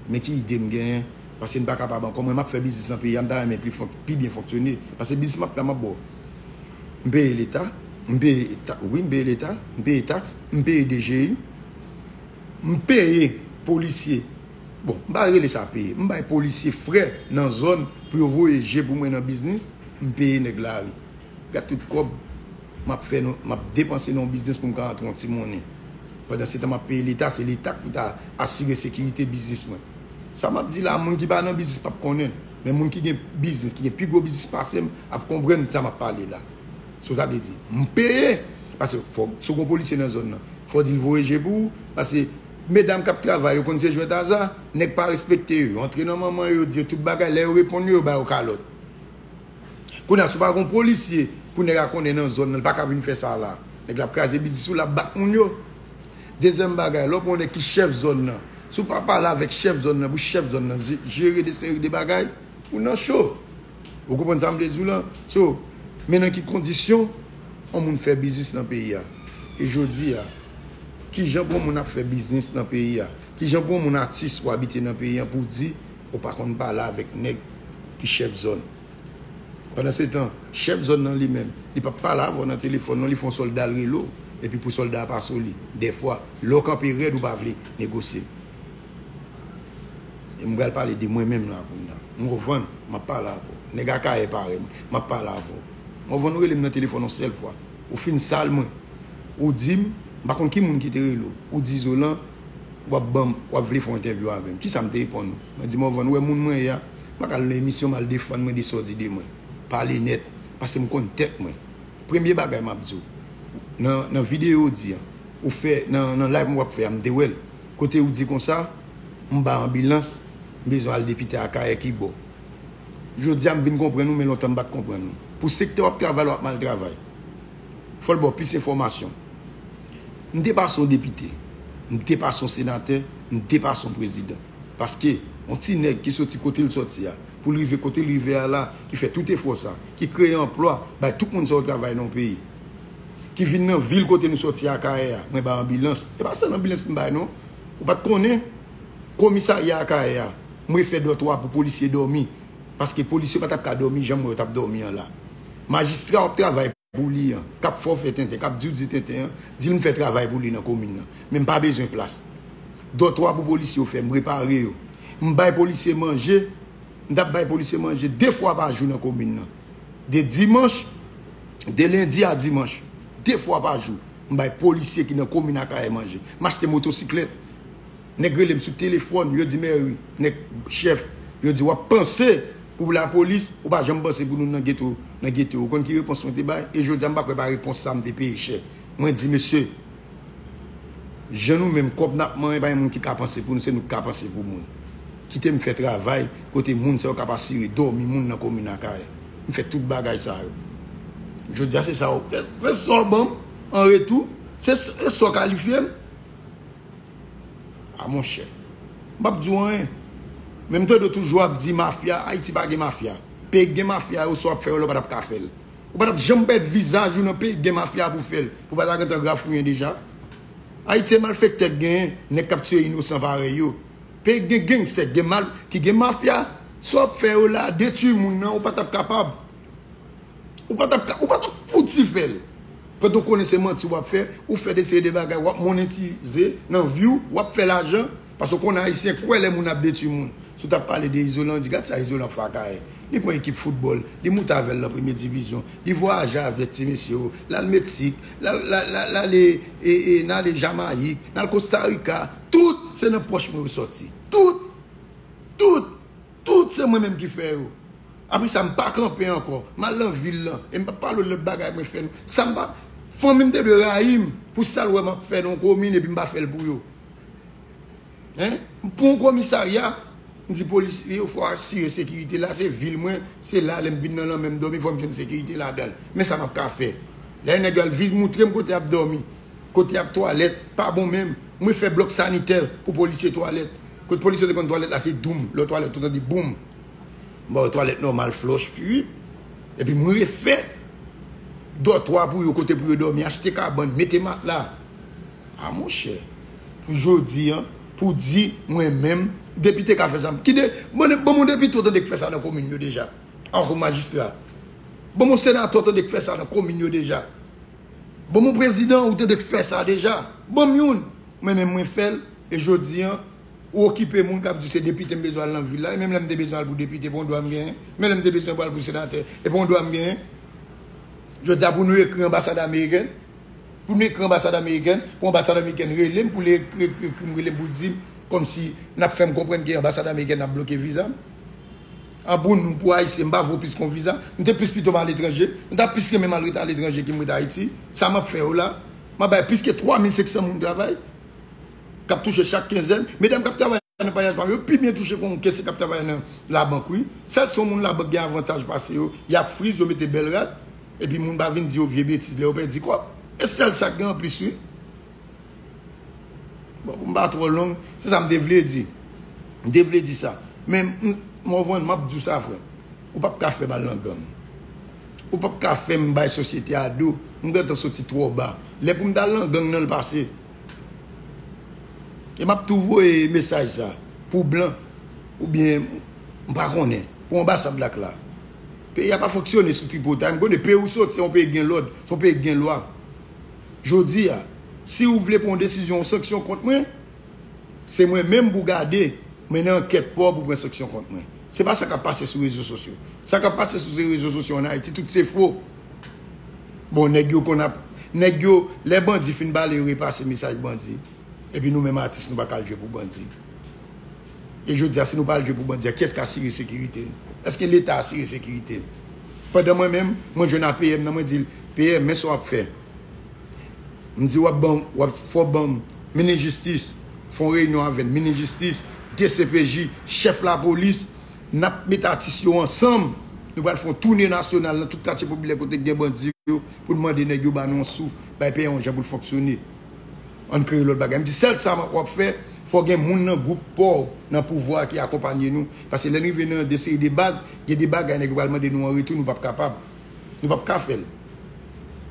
men ki ide m genyen, paske m pa kapab ankò. Mwen, m ap fè biznis nan peyi a, m ta renmen pli fon-, pi byen fonksyone, paske biznis m ap fè a, m ap ba w. M peye leta, m peye ta-, wi, m peye leta, m peye taks, m peye D G I, m peye polisye. Bon, m pa rele sa peye. M bay polisye frè nan zòn pou yo voye je pou mwen nan biznis, m peye nèg lari. Gad tout kòb m ap fè nan, m ap depanse nan yon biznis pou m ka antre yon ti monnen. Pandan se tan m ap peye leta, se leta ki pou ta asire sekirite biznis mwen. Sa m ap di la, moun ki pa nan biznis p ap konnen. Men moun ki gen biznis, ki gen pi gwo biznis pase m, ap konprann sa m ap pale la. So, sa vle di, m peye, paske fò, si w gon polisye nan zòn nan, fò w di l voye je pou ou, paske medam k ap travay, yo konn se jwèt aza, nèg pa respekte yo, yo antre nan manman yo, yo di yo tout bagay, lè yo reponn yo, yo ba yo kalòt. Kounye a, si w pa gon polisye pou nèg la konnen nan zòn nan, li pa ka vin fè sa la. Nèg la ap kraze biznis ou, l ap bat moun yo. Dezyèm bagay, lè w pran yon nèg ki chèf zòn nan, si w pa pale avèk chèf zòn nan, pou chèf zòn nan je-, jere de seri de bagay, ou nan cho. Ou konprann sa m vle di w lan? So, men nan ki kondisyon yon moun fè biznis nan peyi a? E jodi a, kijan pou yon moun ap fè biznis nan peyi a? Kijan pou yon moun atis ou abite nan peyi a pou w di ou pa konn pale avèk nèg ki chèf zòn? Pandan se tan, chèf zòn nan li menm, li p ap pale avè w nan telefòn, non, li fè yon sòlda l rele w, epi pou sòlda a pase w li. Dèfwa, lè w kanpe rèd, ou pa vle negosye. M pral pale de mwen menm la kounye a. Morvan, m ap pale avè w. Nèg Akayè parèy mwen, m ap pale avè w. Morvan, ou rele m nan telefòn yon sèl fwa. Ou fin sal mwen. Ou di m, m pa konn ki moun ki te rele w. Ou di Izolan, w ap ban m, w ap vle fè yon entèvyou avè m. Kisa m te reponn ou? Mwen di Morvan, ou wè moun mwen ye a, m pa ka al nan emisyon m al defann mwen de sa w di de mwen. Pale nèt, paske m konn tèt mwen. Premye bagay m ap di w, nan, nan videyo w di an, ou fè, nan, nan live mwen w ap fè a, m te wè l. Kote ou di konsa, m bay anbilans, m bezwen al depite Akayè ki bò. Jodi a m vin konprann ou, men lontan m pa t konprann ou. Pou sektè w ap travay la, w ap mal travay. Fò l ba w plis enfòmasyon. M te pase yon depite, m te pase yon senatè, m te pase yon prezidan. Paske yon ti nèg ki soti kote l soti a, pou l rive kote l rive a la, ki fè tout efò sa, ki kreye anplwa, bay tout moun sa yo travay nan yon peyi, ki vin nan vil kote nou soti Akayè a, mwen bay anbilans. E pa sèl anbilans m bay non. Ou pa t konnen, komisarya Akayè a, mwen fè dòtwa pou polisye dòmi. Paske polisye pa t ap ka dòmi jan m wè yo t ap dòmi an la. Majistra w ap travay pou li an, k ap fè w fè tenten, k ap di w di tenten an, di l m fè travay pou li nan komin nan. Men m pa bezwen plas. Dòtwa pou polisye yo fè, m repare yo. M bay polisye manje, m t ap bay polisye manje de fwa pa jou nan komin nan. De dimanch, de lendi a dimanch, de fwa pa jou, m bay polisye ki nan komin Akayè manje. M achte motosiklèt. Nèg rele m sou telefòn, yo di Mary, nèg chèf, yo di w ap panse pou lapolis, ou pa janm panse pou nou nan geto, nan geto. Ou konn ki repons mwen te bay? E jodi a m pa kwè pa repons sa m te peye chè. Mwen di, mesye, jan nou menm kòb n ap manyen, pa gen moun ki ka panse pou nou, se nou k ka panse pou moun. Kite m fè travay kote moun sa yo k ap asire dòmi moun nan komin Akayè. M fè tout bagay sa yo. Jodi a se sa yo, se, se sa w ban m an retou, se, se sa w kalifye m. A monchè, m p ap di w anyen. Men m tande w toujou ap di mafya, Ayiti pa gen mafya. Peyi k gen mafya yo, sa w ap fè yo la, w pa t ap ka fè l. Ou pa t ap janm mèt vizaj ou nan peyi k gen mafya pou fè l. Pou w pa ta gentan grafouyen deja. Ayiti se malfektè k genyen, nèg k ap tiye inosan parèy yo. Peyi k gen gangstè, k gen mal, ki gen mafya, sa w ap fè yo la, detwi moun nan, ou pa t ap kapab. Ou pa t ap ka, ou pa t ap fouti fè l. Pandan w konnen se manti w ap fè, ou fè de seri de bagay, w ap monetize nan vi w, w ap fè lajan, paske w konnen Ayisyen kwè lè moun ap detwi moun. Si w t ap pale de Izolan, di, gad sa Izolan fè Akayè. Li pran ekip foutbòl, li moute avè l nan premye divizyon, li vwayaje avèk ti mesye yo, l al Meksik, l al, l al, l al, l ale, e, e, n ale Jamayik, n al Kosta Rika. Tout se nan pòch mwen yo sòti. Tout! Tout! Tout se mwen menm ki fè yo. Apre sa, m pa kanpe ankò. M al nan vil lan. E m p ap pale w lòt bagay mwen fè nou. Sa m pa, fanmi m te dwe rayi m pou sa l wè m ap fè nan yon komin epi m pa fè l pou yo. Hein? Pou yon komisarya, m di polisye yo, fò asire sekirite la, se vil mwen, se la, lè m vin nan lanmè m dòmi, fò m jwenn sekirite ladan l. Men sa m ap ka fè. Lè nèg yo al vin moutre m kote y ap dòmi, kote y ap twalèt, pa bon menm. Mwen fè blòk sanitè pou polisye twalèt. Kote polisye te konn twalèt la, se doum. Lè w twalèt, ou tande boum. M ba yo twalèt nòmal, flòch, fwip. Epi m refè dòtwa pou yo, kote pou yo dòmi, achte kabann, mete matla. A monchè, pou jodi a, pou di mwen menm, depite ka fè sa. Ki de, ban, ban m yon depite w tande k fè sa nan komin yo deja. Ankò majistra. Ban m yon senatè w tande k fè sa nan komin yo deja. Ban m yon prezidan ou tande k fè sa deja. Ban m youn. Mwen menm mwen fè l. E jodi a, ou okipe moun k ap di w se depite m bezwen al nan vil la. E menm lè m te bezwen al pou depite, pa yon dwa m genyen. Menm lè m te bezwen pral pou senatè, e pa yon dwa m genyen. Jodi a pou nou ekri anbasad amerikèn. Pou nou ekri anbasad amerikèn, pou anbasad amerikèn rele m, pou li ekri, ekri, ekri m, rele m pou l di m, kòmsi n ap fè m konprann ke anbasad amerikèn ap bloke viza m. An pou nou, pou Ayisyen, m pa vo plis ke yon viza. M te plis pito m aletranje. M ta plis renmen m al ret aletranje ke m ret Ayiti. Sa m ap fè yo la, m ap bay plis ke twa mil senk san moun travay, k ap touche chak kenzèn. Medam k ap travay nan payaj pa m yo pi byen touche ke yon kese k ap travay nan labank, wi. Sèl si yon moun labank gen avantaj pase yo, y ap friz, yo mete bèl rad, epi moun pa vin di yo vye betiz lè yo pèdi kòb. E sèl sa k gen anplis, wi. Bon, pou m pa twò long, se sa m te vle di. M te vle di sa. Men, m, Morvan, m ap di w sa, frè m. Ou p ap ka fè m al nan gang. Ou p ap ka fè m bay sosyete a do. M gentan soti twò ba. Lè pou m t al nan gang nan, l pase. E m ap tou voye mesaj sa pou blan, oubyen, m pa konnen, pou anbasad la k la. Peyi a pa fonksyone sou tripotay. M konnen peyi ou soti, se yon peyi k gen lòd, se yon peyi k gen lwa. Jodi a, si ou vle pran yon desizyon, yon sanksyon kont mwen, se mwen menm pou gade. Mennen ankèt pa w pou pran sanksyon kont mwen. Se pa sa k ap pase sou rezo sosyo. Sa k ap pase sou rezo sosyo ann Ayiti, tout se fo. Bon, nèg yo konn ap, nèg yo, lè bandi fin bale, yo repase mesaj bandi. Epi nou menm atis, nou pa ka al jwe pou bandi. E jodi a, si nou pa al jwe pou bandi a, kiyès ka asire sekirite n? Èske Leta asire sekirite n? Pandan mwen menm, mwen jwenn a P M nan, mwen di l, P M, men sa w ap fè. M di, w ap ban, w ap fò ban m minis jistis, fè yon reyinyon avè n, minis jistis, D C P J, chèf lapolis, n ap met atis yo ansanm. Nou pral fè yon toune nasyonal nan tout katye popilè kote k gen bandi yo, pou n mande nèg yo ba nou yon souf, bay peyi a yon jan pou l fonksyone. Ann kreye lòt bagay. M di, sèl sa w ap fè, fò gen moun nan gwoup pa w nan pouvwa a ki akonpanye nou. Paske lè n rive nan de seri de baz, gen de bagay nèg yo pral mande nou an retou, nou p ap kapab. Nou p ap ka fè l.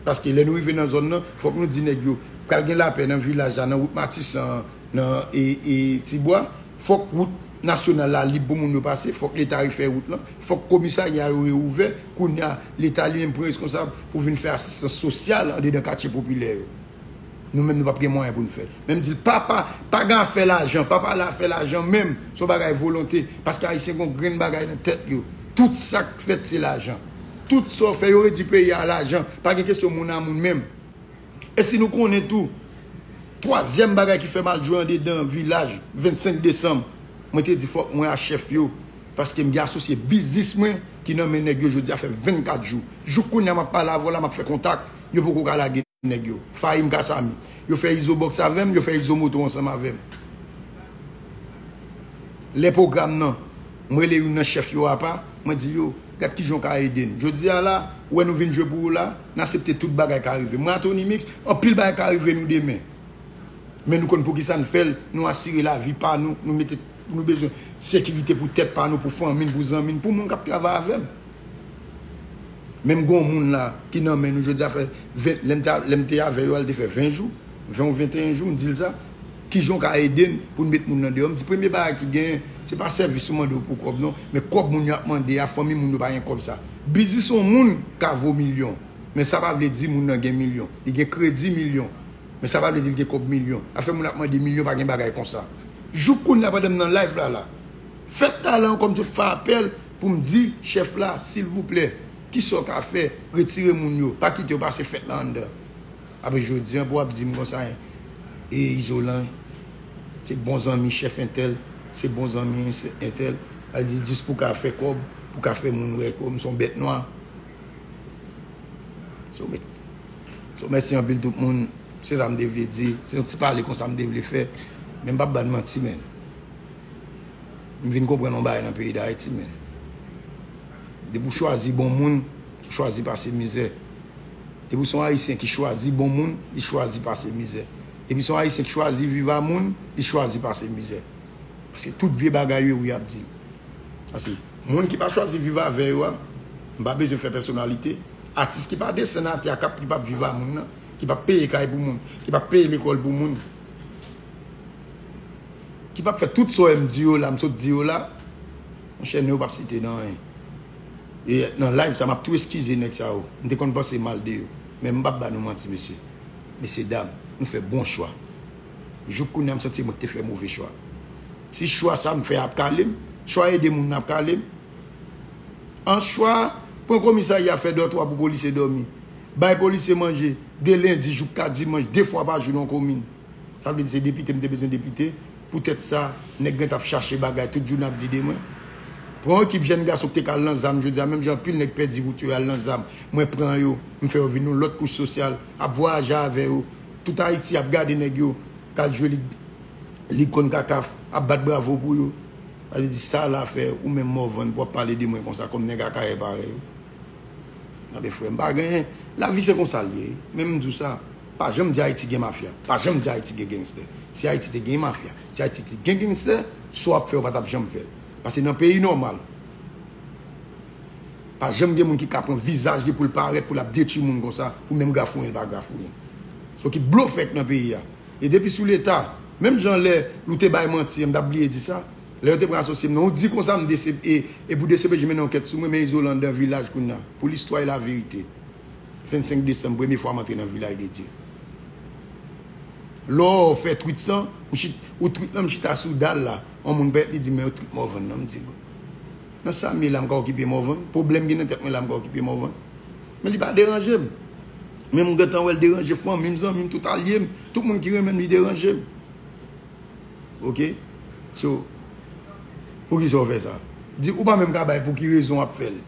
Paske lè nou rive nan zòn nan, fòk nou di nèg yo, pral gen lapè nan vilaj la, nan wout Matisan an, nan e, e, Tibwa, fòk wout nasyonal la lib pou moun yo pase, fòk Leta refè wout lan, fòk komisarya yo reouvè, kounye a, Leta li menm pran reskonsab pou vin fè asistans sosyal andedan katye popilè yo. Nou menm, nou p ap gen mwayen pou n fè l. Men m di l, pa, pa, pa gen afè lajan, pa pale afè lajan menm, se yon bagay volonte, paske Ayisyen gen yon grenn bagay nan tèt yo. Tout sa k fèt, se lajan. Tout sa w fè, yo redui peyi a a lajan. Pa gen kesyon moun a moun menm. E si nou konnen tou, twazyèm bagay ki fè m al jwe andedan vilaj vennsenk desanm, mwen te di fòk mwen a chèf yo, paske m gen asosye biznis mwen ki nan men nèg yo jodi a fè vennkat jou. Jouk kounye a m ap pale avè w la, m ap fè kontak, yo poko ka lage nèg yo. Fahim Kasami. Yo fè Izo Box avè m, yo fè Izo Moto ansanm avè m. Lè pwogram nan, mwen rele youn nan chèf yo apa, mwen di yo, gad kijan w ka ede n. Jodi a la, ou wè nou vin jwe pou ou la, n aksepte tout bagay ka rive. Mwen a Tony Mix, anpil bagay ka rive nou demen. Men nou konn poukisa n fè l, nou asire lavi pa nou, nou mete, nou bezwen sekirite pou tèt pa nou, pou fanmi n, pou zanmi n, pou moun k ap travay avè m. Menm gen yon moun la ki nan men nou jodi a fè ven, lè m te, lè m te avè yo, a l te fè ven jou, ven ou venteyen jou, m di l sa. Kijan w ka ede n pou n met moun nan deyò? M di, premye bagay ki genyen, se pa sèvis yo mande w pou kòb non, men kòb moun yo ap mande a, fanmi moun yo pa gen kòb sa. Biznis yon moun ka vo milyon, men sa pa vle di moun nan gen milyon. Li gen kredi milyon, men sa pa vle di l gen kòb milyon. Afè moun ap mande milyon, pa gen bagay konsa. Jouk kounye a, pandan m nan live la la, fèt talè ankò, m tou fè apèl pou m di chèf la, silvouplè, kisa w ka fè, retire moun yo, pa kite yo pase fèt la anndan. Apre jodi a, pou w ap di m konsa, e Izolan, se bon zanmi chèf entèl, se bon zanmi entèl, al di jis pou ka fè kòb, pou ka fè moun wè kòb, m se yon bèt nwa. So, mèsi anpil tout moun. Se sa m te vle di. Se yon ti pale konsa m te vle fè. Men m p ap ba n manti, men. M vin konprann yon bagay nan peyi Dayiti, men. Depi w chwazi bon moun, ou chwazi pase mizè. Depi w se yon Ayisyen ki chwazi bon moun, li chwazi pase mizè. Depi w se yon Ayisyen ki chwazi viv a moun, li chwazi pase mizè. Paske tout vye bagay yo, wi, y ap di. Paske moun ki pa chwazi viv avè yo a, m pa bezwen fè pèsonalite. Atis ki pa desann atè a, k ap, ki p ap viv a moun nan, ki p ap peye kay pou moun, ki p ap peye lekòl pou moun, ki p ap fè tout sa w wè m di yo la, m sot di yo la, monchè, non yo p ap site nan anyen. E nan live sa, m ap tou eskize nèg sa yo. M te konn panse mal de yo. Men m p ap ba nou manti, mesye. Mesye dam, nou fè bon chwa. Jouk kounye a, m santi mwen ki te fè move chwa. Si chwa sa m fè ap kale m, chwa ede moun nan ap kale m. An chwa, pran komisarya fè dòtwa pou polisye dòmi. Bay polisye manje, de lendi jouk ka dimanch, de fwa pa jou nan komin. Sa vle di se depite m te bezwen depite. Poutèt sa, nèg gen t ap chache bagay tout jou n ap di de mwen. Pran yon ekip jèn gason ki te ka al nan zam jodi a, menm jan anpil nèg pèdi wout yo al nan zam. Mwen pran yo, m fè yo vin yon lòt kouch sosyal, ap vwayaje avè yo. Tout Ayiti ap gade nèg yo k al jwe lig, lig Concacaf, ap bat bravo pou yo. Sa vle di sa la fè ou menm Morvan pou w ap pale de mwen konsa kòm nèg Akayè parèy ou. Anben frè, m pa genyen. Lavi se konsa l ye. Men m di w sa, pa janm di Ayiti gen mafya. Pa janm di Ayiti gen gangstè. Si Ayiti te gen mafya, si Ayiti te gen gangstè, sa w ap fè, w pa t ap janm fè l. Paske nan peyi nòmal, pa janm gen moun ki ka pran vizaj li pou l parèt, pou l ap detwi moun konsa, pou menm grafouyen l pa grafouyen. Se yon ekip blofè k nan peyi a. E depi sou Leta, menm jan lè Lou te bay manti an, m t ap bliye di sa, lè yo te pran asosye m nan, ou di konsa m D C, e, e pou D C P J mennen ankèt sou mwen, men Izolan anndan vilaj kounye a. Pou listwa e laverite, vennsenk desanm, premye fwa m antre nan vilaj de Dye. Lè w fè twit sa, m chit, ou twit la, m chita sou dal la. Yon moun pèt li di, "Men yo twit Morvan nan," m di, "Bon. Nan sa m ye la, m ka okipe Morvan? Pwoblèm gen nan tèt mwen la, m ka okipe Morvan?" Men li pa deranje m. Men m gentan wè l deranje fanmi m, zanmi m, tout alye m, tout moun ki renmen m, li deranje m. Ok? So, poukisa w fè sa? Di, ou pa menm ka bay pou ki rezon w ap fè l.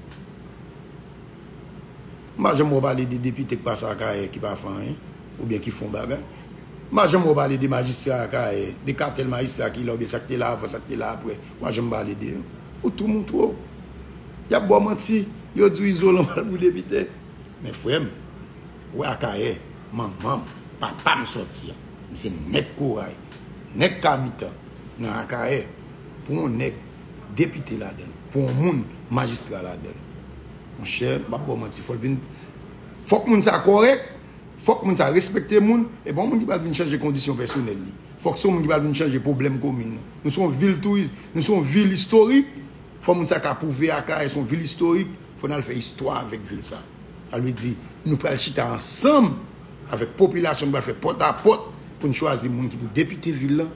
M pa janm wè w pale de depite k pase Akayè ki pa fè anyen, oubyen ki fè yon bagay. M pa janm wè w pale de majistra Akayè, de katèl majistra ki la, oubyen sa k te la avan, sa k te la apre. M pa janm pale de yo. Ou tou moutwo. Y ap ba w manti, yo di w Izolan pral pou depite. Men frè m, ou wè Akayè, manman m, papa m sòti an. M se nèg Koray, nèg Kamitan, nan Akayè. Pou yon nèg depite ladan l, pou yon moun majistra ladan l. Monchè, m p ap ba w manti, fò l vin, fòk moun sa kòrèk, fòk moun sa respekte moun, e pa yon moun ki pral vin chanje kondisyon pèsonèl li. Fòk se yon moun ki pral vin chanje pwoblèm komin nan. Nou se yon vil touris, nou se yon vil istorik, fò moun sa ka pwouve Akayè se yon vil istorik, fò n al fè istwa avèk vil sa. Sa vle di, nou pral chita ansanm avèk popilasyon, nou pral fè pòt a pòt pou n chwazi moun ki pou depite vil lan,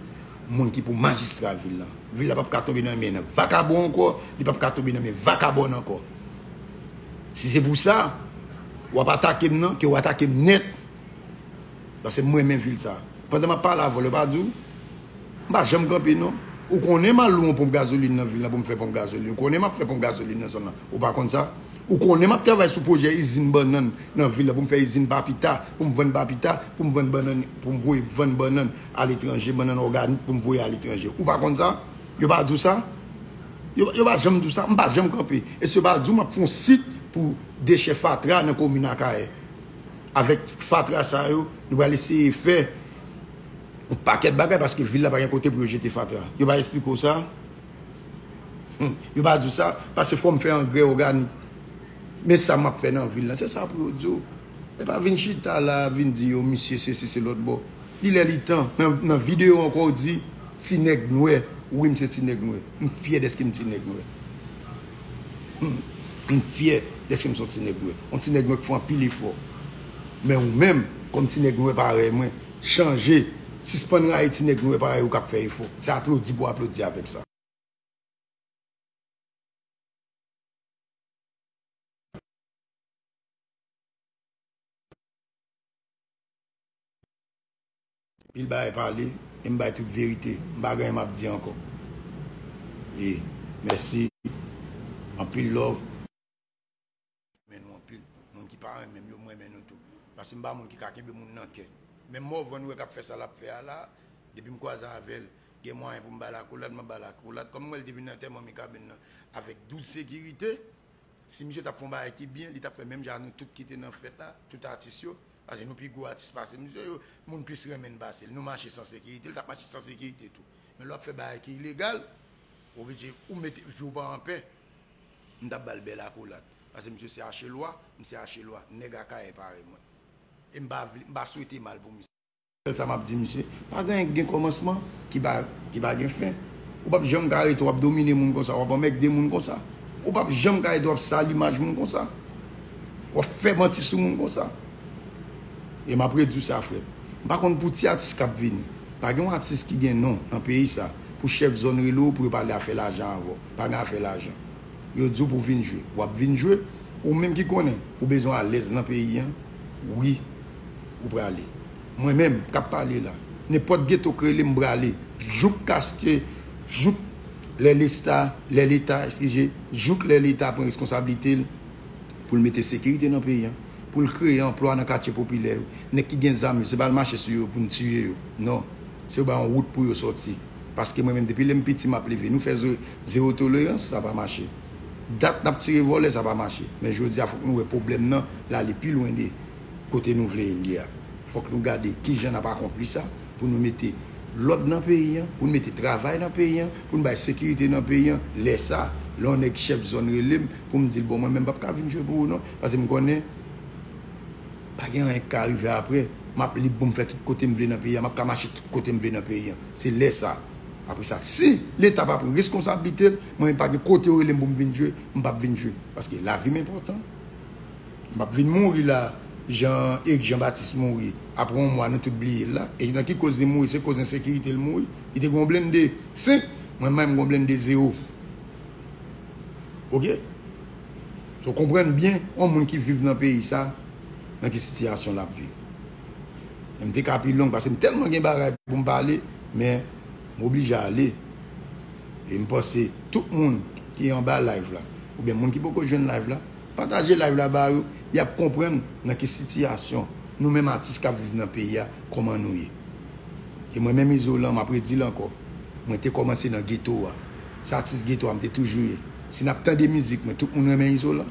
moun ki pou majistra vil lan. Vil la p ap ka tonbe nan men vakabon ankò, li p ap ka tonbe nan men vakabòn ankò. Si se pou sa, w ap atake m nan, ke w atake m nèt. Paske mwen renmen vil sa. Pandan m ap pale avè w, yo pa di w? M pa janm kanpe, non. Ou konnen m al lwe yon ponp gazolin nan vil lan pou m fè ponp gazolin. Ou konnen m ap fè ponp gazolin nan zòn nan. Ou pa konn sa? Ou konnen m ap travay sou pwojè izin bannann nan vil lan pou m fè izin papita, pou m vann papita, pou m vann bannann, pou m voye vann bannann aletranje, bannann òganik pou m voye aletranje. Ou pa konn sa? Yo pa di w sa? Yo, yo pa janm di w sa? M pa janm kanpe. Èske yo pa di w m ap fè yon sit pou dechè fatra nan komin Akayè? Avèk fatra sa yo, nou pral eseye fè yon pakèt bagay paske vil la pa gen kote pou yo jete fatra. Yo pa eksplike w sa? Hmm. Yo pa di w sa? Paske fò m fè angrè òganik. Men sa m ap fè nan vil lan, se sa pou yo di w. E pa vin chita la, vin di yo, misye sesi, se lòt bò. Li lè li tan. Nan, nan videyo ankò, w di, ti nèg nwè. Wi, m se ti nèg nwè. M fyè dèske m ti nèg nwè. Hmm. M fyè dèske m se yon ti nèg nwè. Yon ti nèg nwè k fè anpil efò. Men ou menm, kòm ti nèg nwè parèy mwen, chanje. Sispann rayi ti nèg nwè parèy ou k ap fè efò. Se aplodi pou aplodi avèk sa. Pil bagay pale, e m bay tout verite. M pa gen anyen m ap di ankò. E, mèsi. Anpil love. Renmen nou anpil. Moun ki pa renmen m yo, m renmen nou tou. Paske m pa moun ki ka kenbe moun nan kè. Menm Morvan ou wè k ap fè sa l ap fè a la, depi m kwaze avè l, gen mwayen pou m ba l akolad, m ap ba l akolad. Kòm m wè l te vin nan antèman Mikaben nan avèk douz sekirite, si misye t ap fè yon bagay ki byen, li t ap fè menm jan nou tout ki te nan fèt la, tout atis yo. Paske nou pi gwo atis pase misye, yo, moun plis renmen n pase l. Nou mache san sekirite, li t ap mache san sekirite tou. Men lè w ap fè bagay ki ilegal, ou oblije ou mete vi w pa anpè. M t ap ba l bèl akolad. Paske misye se Achelwa, m se Achelwa, nèg Akayè parèy mwen. E m pa vle, m pa swete mal pou misye. Sèl sa m ap di misye, pa gen anyen k gen kòmansman ki pa, ki pa gen fen. Ou p ap janm ka rete w ap domine moun konsa, w ap anmègde moun konsa. Ou p ap janm ka rete w ap sal imaj moun konsa. W ap fè manti sou moun konsa. E m ap redi w sa, frè. M pa konn pou ti atis k ap vini. Pa gen yon atis ki gen non nan peyi sa pou chèf zòn rele w pou yo pale afè lajan avè w. Pa gen afè lajan. Yo di w pou w vin jwe. W ap vin jwe. Ou menm ki konnen ou bezwen alèz nan peyi an, wi, ou prale. Mwen menm k ap pale la, nenpòt geto k rele m prale. Jouk kaste, jouk lè lesta, lè Leta, eskize, jouk lè Leta pran reskonsablite l pou l mete sekirite nan peyi an, pou l kreye anplwa nan katye popilè yo. Nèg ki gen zam yo, se pa al mache sou yo pou n tiye yo. Non. Se yo bay yon wout pou yo sòti. Paske mwen menm, depi lè m piti, m ap leve. Nou fè ze-, zewo tolerans, sa pa mache. Dat n ap tire vòlè, sa pa mache. Men jodi a, fòk nou wè pwoblèm nan, l ale pi lwen de kote nou vle l ye a. Fòk nou gade kijan n ap akonpli sa, pou nou mete lòd nan peyi an, pou nou mete travay nan peyi an, pou nou bay sekirite nan peyi an. Lè sa, lè yon nèg chèf zòn rele m, pou m di l, "Bon, mwen menm, m p ap ka vin jwe pou ou non, paske m konnen pa gen anyen k ka rive apre. M ap lib pou m fè tout kote m vle nan peyi a, m ap ka mache tout kote m vle nan peyi a." Se lè sa. Apre sa, si Leta pa pran reskonsablite l, mwen menm pa gen kote yo rele m pou m vin jwe, m p ap vin jwe. Paske lavi m enpòtan. M p ap vin mouri la, Jan Eric Jean Baptiste mouri, apre yon mwa, nou tout bliye l la. E nan ki koz li mouri? Se koz ensekirite l mouri. Li te gen yon blende senk, mwen menm m gen yon blende zewo. Oke? So, konprann byen, yon moun ki viv nan peyi sa, nan ki sitiyasyon l ap viv. E m te ka pi long, paske m tèlman gen bagay pou m pale, men m oblije ale. E m panse tout moun ki anba live la, oubyen moun ki poko jwenn live la, pataje live la ba yo, y ap konprann nan ki sitiyasyon nou menm atis k ap viv nan peyi a, kòman nou ye. E mwen menm Izolan, m ap redi l ankò, mwen te kòmanse nan geto a. Se atis geto a m te toujou ye. Si n ap tande mizik mwen, tout moun renmen Izolan.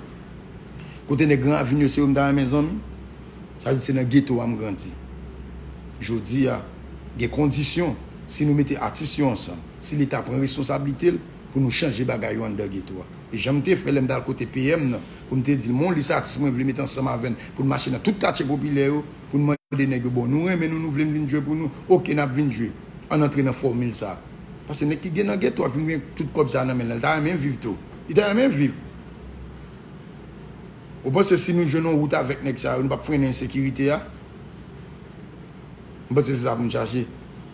Kote nèg Gran Ravin yo, se yo m ta renmen zanmi. Sa vle di se nan geto a m grandi. Jodi a, gen kondisyon, si nou mete atis yo ansanm, si Leta pran responsablite l pou nou chanje bagay yo anndan geto a. E jan m te fè lè m t al kote P M nan, pou m te di l, "Mon lis atis mwen vle met ansanm avè n, pou n mache nan tout katye popilè yo, pou n mande nèg yo, 'Bon, nou renmen nou, nou vle n vin jwe pou nou.'" "Oke, n ap vin jwe." Ann antre nan fòmil sa a. Paske nèg ki gen nan geto a, ki gen tout kòb sa a nan men l la, l ta renmen viv tou. Li ta renmen viv. Ou panse si nou jwenn yon wout avèk nèg sa yo, nou p ap frennen ensekirite a? M panse se sa pou n chache.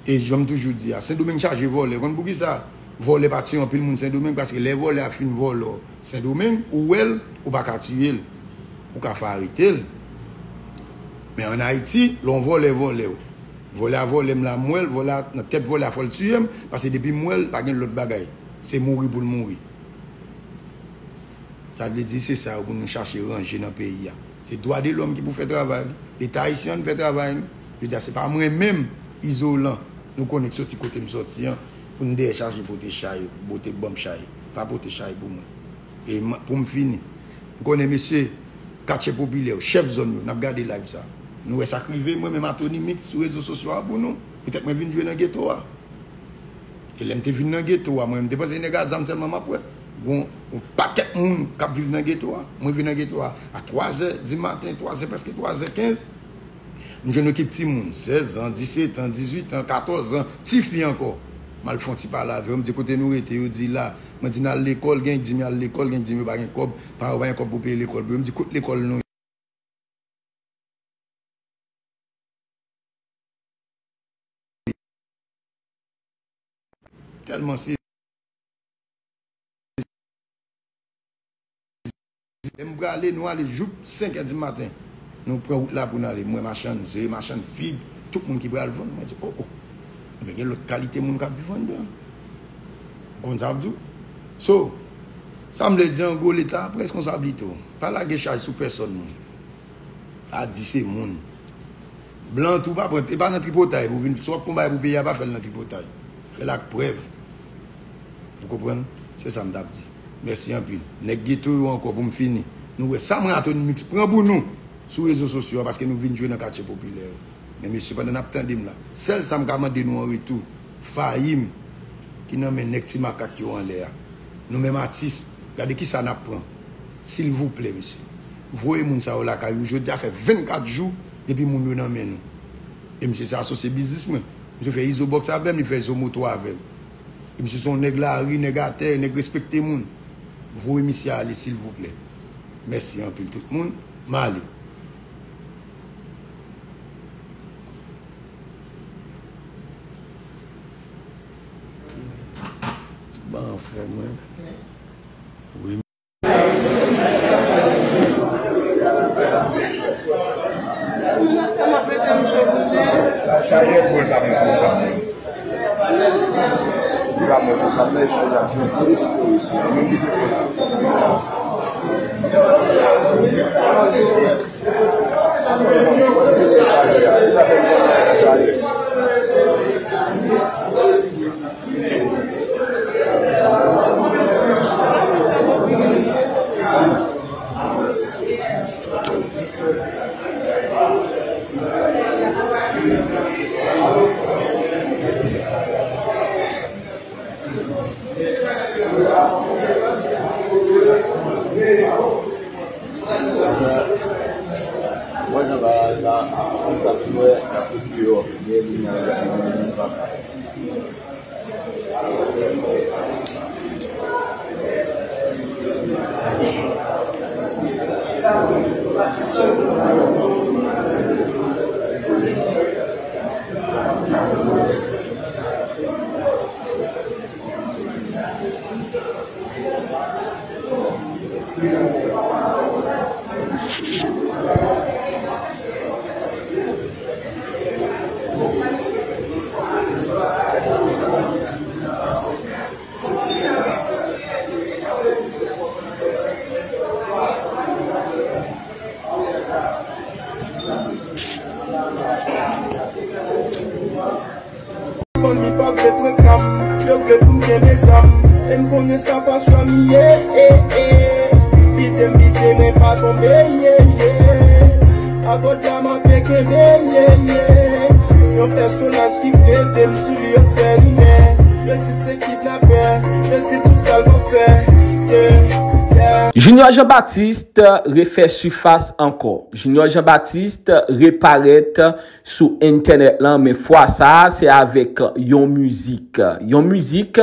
E jan m toujou di a, Sendomeng chaje vòlè. Konn poukisa? Vòlè pa tiye anpil moun Sendomeng, paske lè vòlè a fin vòlè w Sendomeng, ou wè l, ou pa ka tiye l. Ou ka fè arete l. Men ann Ayiti, lè yon vòlè vòlè w, vòlè a vòlè m la, m wè l, vòlè a, nan tèt vòlè a, fò l tiye m, paske depi m wè l, pa gen lòt bagay. Se mouri pou l mouri. Sa vle di se sa yo pou nou chache ranje nan peyi a. Se dwa de lòm ki pou fè travay li. Leta ayisyen an fè travay nou. Jodi a, se pa mwen menm, Izolan, nou konnen k soti kote m soti an, pou n dèyè chache pote chay, pote banm chay. Pa pote chay pou mwen. E m- pou m fini, m konnen mesye katye popilè yo, chèf zòn yo, n ap gade live sa. Nou wè sa k rive mwen menm a Tony Mix sou rezo sosyo a pou nou. Poutèt mwen vin jwe nan geto a. E lè m te vin nan geto a, mwen, m te panse nèg a zam sèlman m ap wè. Gon yon pakèt moun k ap viv nan geto a. Mwen vin nan geto a a twazè di maten, twazè, prèske twazè kenz. M jwenn yon ekip timoun, sèz an, disèt an, dizuit an, katòz an, tifi ankò. M al fè yon ti pale avè yo, m di, "Kote nou rete?" Yo di, "La." Mwen di, "N al lekòl." Gen k di m y al lekòl, gen k di m yo pa gen kòb, paran yo pa gen kòb pou peye lekòl pou yo. M di, "Kot lekòl nou ye?" Tèlman se Lè m prale, nou ale jouk senk è di maten. Nou pran wout la pou n ale. M wè machann ze, machann fig, tout moun ki pral vann. Mwen di, "O, o. Men gen lòt kalite moun k ap viv anndan." Konn sa m di w? So, sa m vle di, an gwo, Leta pran reskonsablite w. Pa lage chaj sou pèsòn moun. A di se moun. Blan tou pa pran, e pa nan tripotay pou vin, si w ap fè yon bagay pou peyi a, pa fè l nan tripotay. Fè l ak prèv. Ou konprann? Se sa m t ap di. Mèsi anpil. Nèg geto yo ankò pou m fini. Nou wè sa mwen Anthony Mix pran pou nou sou rezo sosyo a paske nou vin jwe nan katye popilè yo. Men mesye, pandan n ap tande m la, sèl sa m ka mande nou an retou, Fayim ki nan men nèg ti makak yo anlè a. Nou menm atis, gade kisa n ap pran. Silvouplè, mesye. Voye moun sa yo lakay yo. Jodi a fè vennkat jou depi moun yo nan men nou. E misye se asosye biznis mwen. Misye fè Izo Box avè m, li fè Izo Moto avè m. E misye se yon nèg lari, nèg atè, nèg respekte moun. Voye misye ale, silvouplè. Mèsi anpil tout moun. M ale. Ban frè mwen. Wi. Chaje boul pa mwen konsa. Li pa mwen konsa, men echanj ap jwenn tout isi. Mwen ki te konn. Mwen nan bagay sa, mwen t ap jwe, t ap jwe deyò, men li Si pa vle frekan m, yo vle pou m kenbe zam. E m konnen sa pa chwa m ye, ye, ye. Pite m pite men pa tonbe, ye, ye. Abòd la m ape kenbe, ye, ye. Yon pèsonaj ki vle ede m sou li yo fè rimè. Yo di se kidnapè, yo di tout sa l pa fè, ye, ye. Junior Jean Baptiste refè sifas ankò. Junior Jean Baptiste reparèt sou entènèt lan, men fwa sa a se avèk yon mizik. Yon mizik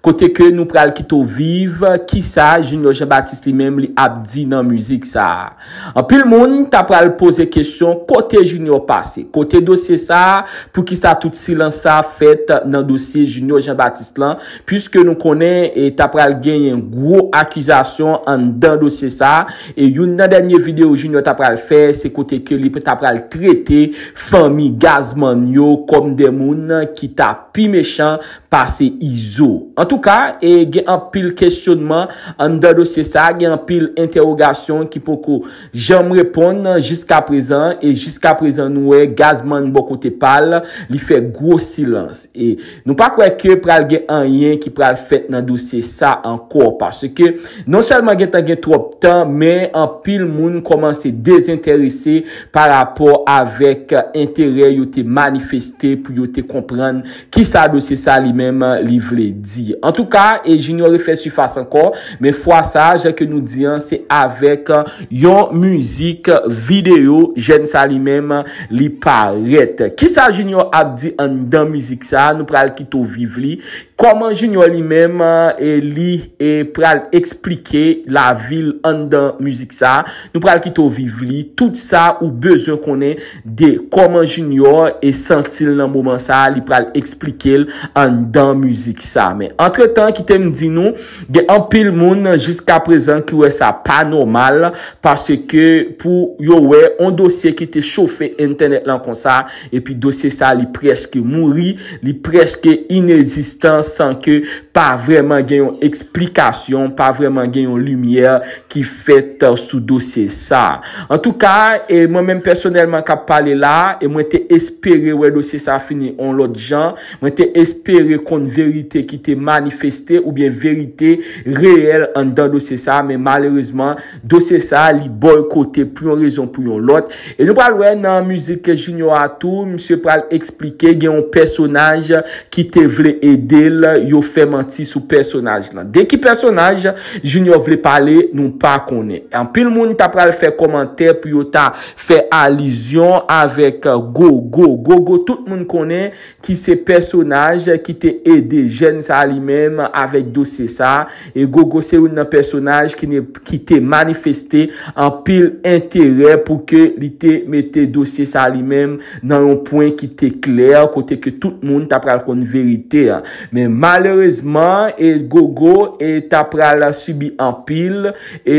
kote ke nou pral kite w viv kisa Junior Jean Baptiste li menm li ap di nan mizik sa a. Anpil moun ta pral poze kesyon kote Junior pase, kote dosye sa a, poukisa tout silans sa a fèt nan dosye Junior Jean Baptiste lan, puiske nou konnen e ta pral genyen gwo akizasyon anndan dosye sa a. E youn nan dènye videyo Junior ta pral fè, se kote ke li ta pral trete fanmi Gazman yo kòm de moun ki ta pi mechan pase Izo. Antouka, e gen anpil kesyonman anndan dosye sa, gen anpil entèwogasyon ki poko janm reponn jiska prezan, e jiska prezan nou wè Gazman bò kote pa l, li fè gwo silans. E nou pa kwè ke pral gen anyen ki pral fèt nan dosye sa ankò, paske non sèlman gentan gen twòp tan, men anpil moun kòmanse dezenterese pa rapò avèk enterè yo te manifeste pou yo te konprann kisa dosye sa li menm li vle di. Antouka, e Junior refè sifas ankò, men fwa sa, jan ke nou di an, se avèk yon mizik videyo jèn sa li menm li parèt. Kisa Junior ap di anndan mizik sa? Nou pral kite w viv li. Kòman Junior li menm, e li, e pral eksplike lavi l anndan mizik sa? Nou pral kite w viv li. Tout sa ou bezwen konnen de kòman Junior e santi l nan moman sa, li pral eksplike l anndan mizik sa. Men antretan, kite m di nou, gen anpil moun jiska prezan ki wè sa pa nòmal, paske pou yo wè on dosye ki te chofe entènèt lan konsa, epi dosye sa li prèske mouri, li prèske inegzistan, san ke pa vrèman gen yon eksplikasyon, pa vrèman gen yon limyè ki fèt sou dosye sa. Antouka, e mwen menm pèsonèlman k ap pale la, e mwen te espere wè dosye sa fini on lòt jan. Mwen te espere konn verite ki te manifeste oubyen verite reyèl anndan dosye sa, men malerezman, dosye sa li bòykote pou yon rezon pou yon lòt. E nou pral wè nan mizik Junior a tou, misye pral eksplike gen yon pèsonaj ki te vle ede l, yo fè manti sou pèsonaj lan. De ki pèsonaj Junior vle pale, nou pa konnen. Anpil moun ta pral fè kòmantè pou yo ta fè alizyon avèk Gogo. Gogo, tout moun konnen ki se pèsonaj ki te ede jèn sa li menm avèk dosye sa. E Gogo se youn nan pèsonaj ki ne, ki te manifeste anpil enterè pou ke li te mete dosye sa li menm nan yon pwen ki te klè, kote ke tout moun ta pral konn verite a. Men malerezman, e Gogo e ta pral sibi anpil, e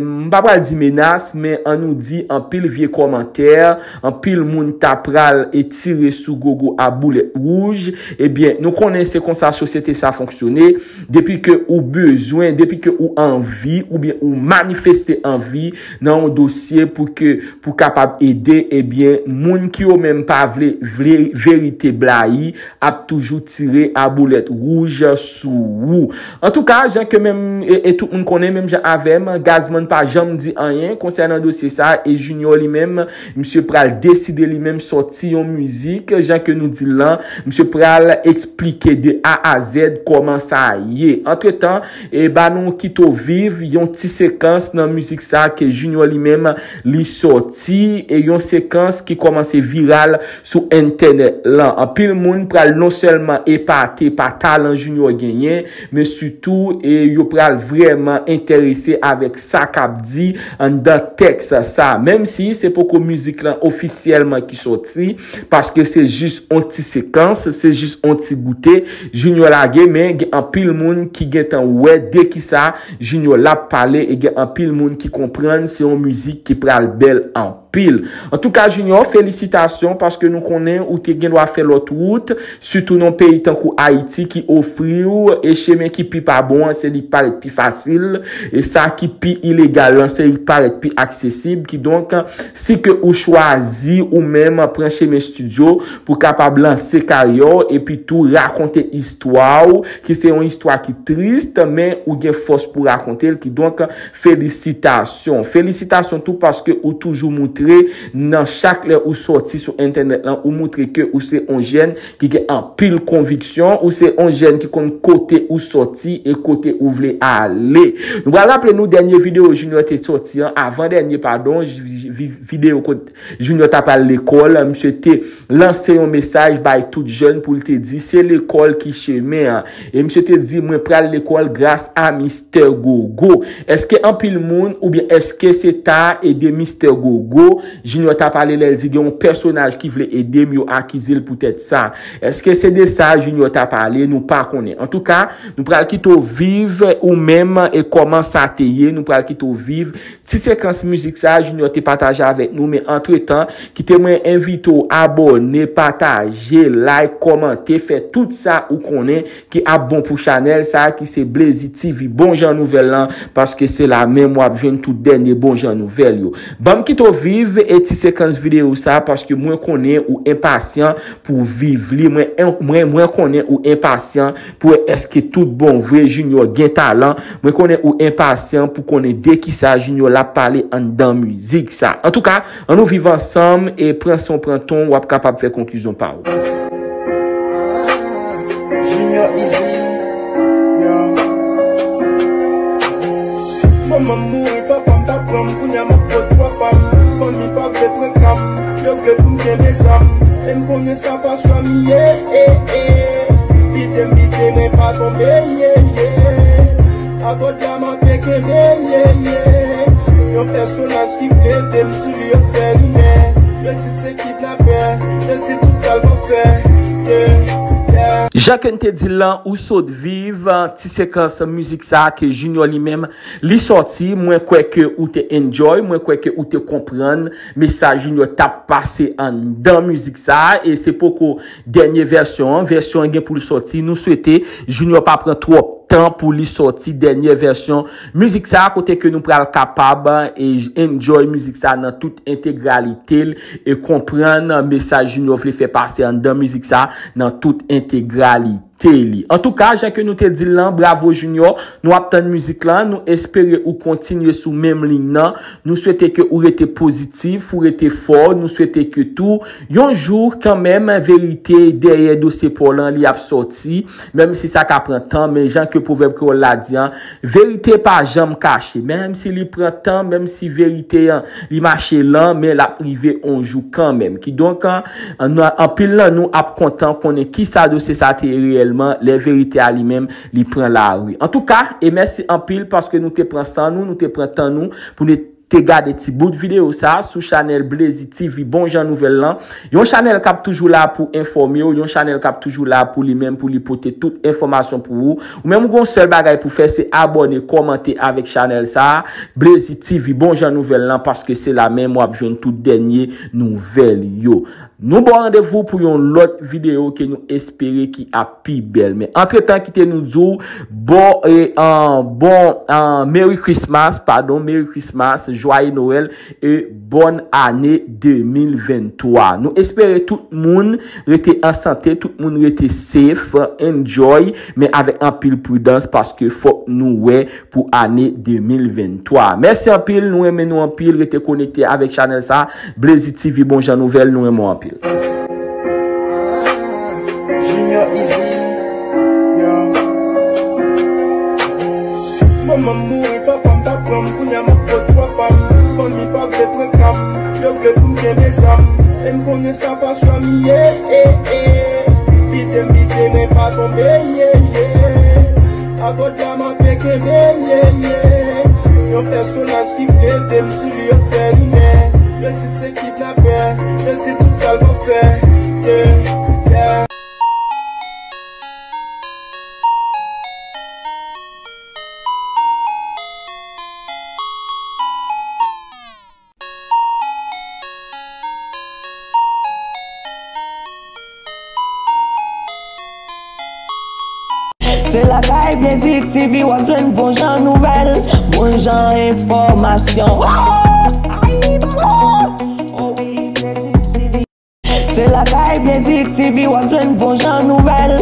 m pa pral di menas, men an nou di anpil vye kòmantè, anpil moun ta pral e tire sou Gogo a boulèt wouj. Ebyen, nou konnen se konsa sosyete sa fonksyone. Depi ke ou bezwen, depi ke ou anvi, oubyen ou manifeste anvi nan yon dosye pou ke, pou kapab ede, ebyen, moun ki yo menm pa vle, vle verite blayi, ap toujou tire a boulèt wouj sou ou. Antouka, jan ke menm, e, e tout moun konnen, menm jan avè m, Gazman pa janm di anyen konsènan dosye sa, e Junior li menm, misye pral deside li menm sòti yon mizik, jan ke nou di l lan, misye pral eksplike de A a Z kòman sa ye. Antretan, e ba nou kite w viv yon ti sekans nan mizik sa ke Junior li menm li sòti, e yon sekans ki kòmanse viral sou entènèt lan. Anpil moun pral non sèlman epate pa talan Junior genyen, men sitou, e yo pral vrèman enterese avèk sa k ap di anndan tèks sa. Menm si se poko mizik lan ofisyèlman ki sòti, paske se jis on ti sekans, se jis on ti goute Junior lage, men gen anpil moun ki gentan wè de kisa Junior l ap pale, e gen anpil moun ki konprann se yon mizik ki pral bèl anpil. pil. Antouka, Junior, felisitasyon, paske nou konnen ou te gen dwa fè lòt wout, sitou nan peyi tankou Ayiti ki ofri w, e chemen ki pi pa bon an, se li k parèt pi fasil, e sa ki pi ilegal lan, se li k parèt pi aksesib. Kidonk, si ke ou chwazi ou menm pran chemen estidyo pou kapab lanse karyè w, epi tou rakonte istwa w, ki se yon istwa ki tris, men ou gen fòs pou rakonte l. Kidonk, felisitasyon. Felisitasyon tou paske ou toujou moutre nan chak lè ou sòti sou entènèt lan, ou moutre ke ou se yon jèn ki gen anpil konviksyon, ou se yon jèn ki konn kote ou sòti e kote ou vle ale. Nou pral raple nou dènye videyo Junior te sòti an, avan dènye, padon, vi- vi- videyo kot Junior t ap al lekòl, misye te lanse yon mesaj bay tout jèn pou l te di, se lekòl ki chemen an. E misye te di, mwen pral lekòl gras a Mistè Gogo. Èske anpil moun, oubyen èske se ta ede Mistè Gogo Junior ta pale lè l di gen yon pèsonaj ki vle ede m, yo akize l poutèt sa? Èske se de sa Junior ta pale? Nou pa konnen. Antouka, nou pral kite w viv ou menm e kòman sa te ye. Nou pral kite w viv ti sekans mizik sa a Junior te pataje avèk nou, men antretan, kite mwen envite w abòne, pataje, like, kòmante, fè tout sa ou konnen ki ap bon pou chanèl sa a ki se Blazy T V. Bon jan nouvèl lan, paske se la menm w ap jwenn tout dènye bon jan nouvèl yo. Ban m kite w viv e ti sekans videyo sa a, paske mwen konnen ou enpasyan pou viv li. Mwen, mwen, mwen konnen ou enpasyan pou wè èske tout bon vre Junior gen talan. Mwen konnen ou enpasyan pou konnen de kisa Junior l ap pale anndan mizik sa. Antouka, ann nou viv ansanm e pran san w pran tan w, w ap kapab fè konklizyon pa w. Junior Easy, yeah. Manman m mouri, papa m pa pran m, kounye a m ap pot papa m. Fanmi pa vle pran ka m, yo vle pou m kenbe zam. E m konnen sa pa chwa m ye, eh, eh. Pite m pite, men pa tonbe, ye, ye. Abòd la m ape kenbe, ye, ye. Yon pèsonaj ki vle ede m sou li, yo fè rimè. Yo di se kidnapè, yo di tout sa l pa fè, yeah, yeah. Jan ke n te di l lan, ou sot viv ti sekans mizik sa a ke Junior li menm li sòti. Mwen kwè ke ou te enjoy, mwen kwè ke ou te konprann mesaj Junior t ap pase anndan mizik sa a, e se poko dènye vèsyon an. Vèsyon an gen pou l sòti. Nou swete Junior pa pran twòp tan pou li sòti dènyè vèsyon mizik sa a, kote ke nou pral kapab, e, enjoy mizik sa a nan tout entegralite l e konprann mesaj Junior vle fè pase anndan mizik sa a nan tout entegralite li. Antouka, jan ke nou te di l lan, bravo Junior, nou ap tann mizik lan, nou espere ou kontinye sou menm liy nan. Nou swete ke ou rete pozitif, ou rete fò, nou swete ke tou yon jou kanmenm verite dèyè dosye pa w lan li ap sòti, menm si sa ka pran tan, men jan ke pwovèb kreyòl la di an, verite pa janm kache. Menm si li pran tan, menm si verite an li mache lan, men l ap rive yon jou kanmenm. Kidonk, an, anpil nan nou ap kontan konnen kisa dosye sa te ye reyèlman, lè verite a li menm li pran lari. Antouka, e mèsi anpil paske nou te pran san nou, nou te pran tan nou pou nou te gade ti bout videyo sa a sou chanèl Blazy T V, bon jan nouvèl lan. Yon chanèl k ap toujou la pou enfòme w, yon chanèl k ap toujou la pou li menm, pou li pote tout enfòmasyon pou ou. Ou menm ou gon sèl bagay pou fè, se abòne, kòmante avèk chanèl sa a, Blazy T V, bon jan nouvèl lan, paske se la menm w ap jwenn tout dènye nouvèl yo. Nou ba w randevou pou yon lòt videyo ke nou espere ki ap pi bèl. Men antretan, kite nou di w bon, e, an, bon, an, Merry Christmas, padon, Merry Christmas, Joyeux Noël e bonne année de mil venntwa. Nou espere tout moun rete an sante, tout moun rete safe, enjoy, men avèk anpil pridans, paske fòk nou wè pou ane de mil venntwa. Mèsi anpil, nou renmen nou anpil, rete konekte avèk chanèl sa, Blazy T V, bon jan nouvèl, nou renmen w anpil. Junior Easy, yeah. Manman m mouri, papa m pa pran m, kounye a m ap pot papa m. Fanmi pa vle pran ka m, yo vle pou m kenbe zam. E m konnen sa pa chwa m ye, eh, eh. Pite m pite, men pa tonbe, ye, ye. Abòd la m ape kenbe, ye, ye. Yon pèsonaj ki vle ede m sou li yo fè rimè. Yo di se kidnapè, yo di tout sa l pa fè, yeah, yeah. Se lakay Blazik T V w ap jwenn bon jan nouvèl, bon jan enfòmasyon. Oh wi, Blazik T V. Se lakay Blazik T V w ap jwenn bon jan nouvèl,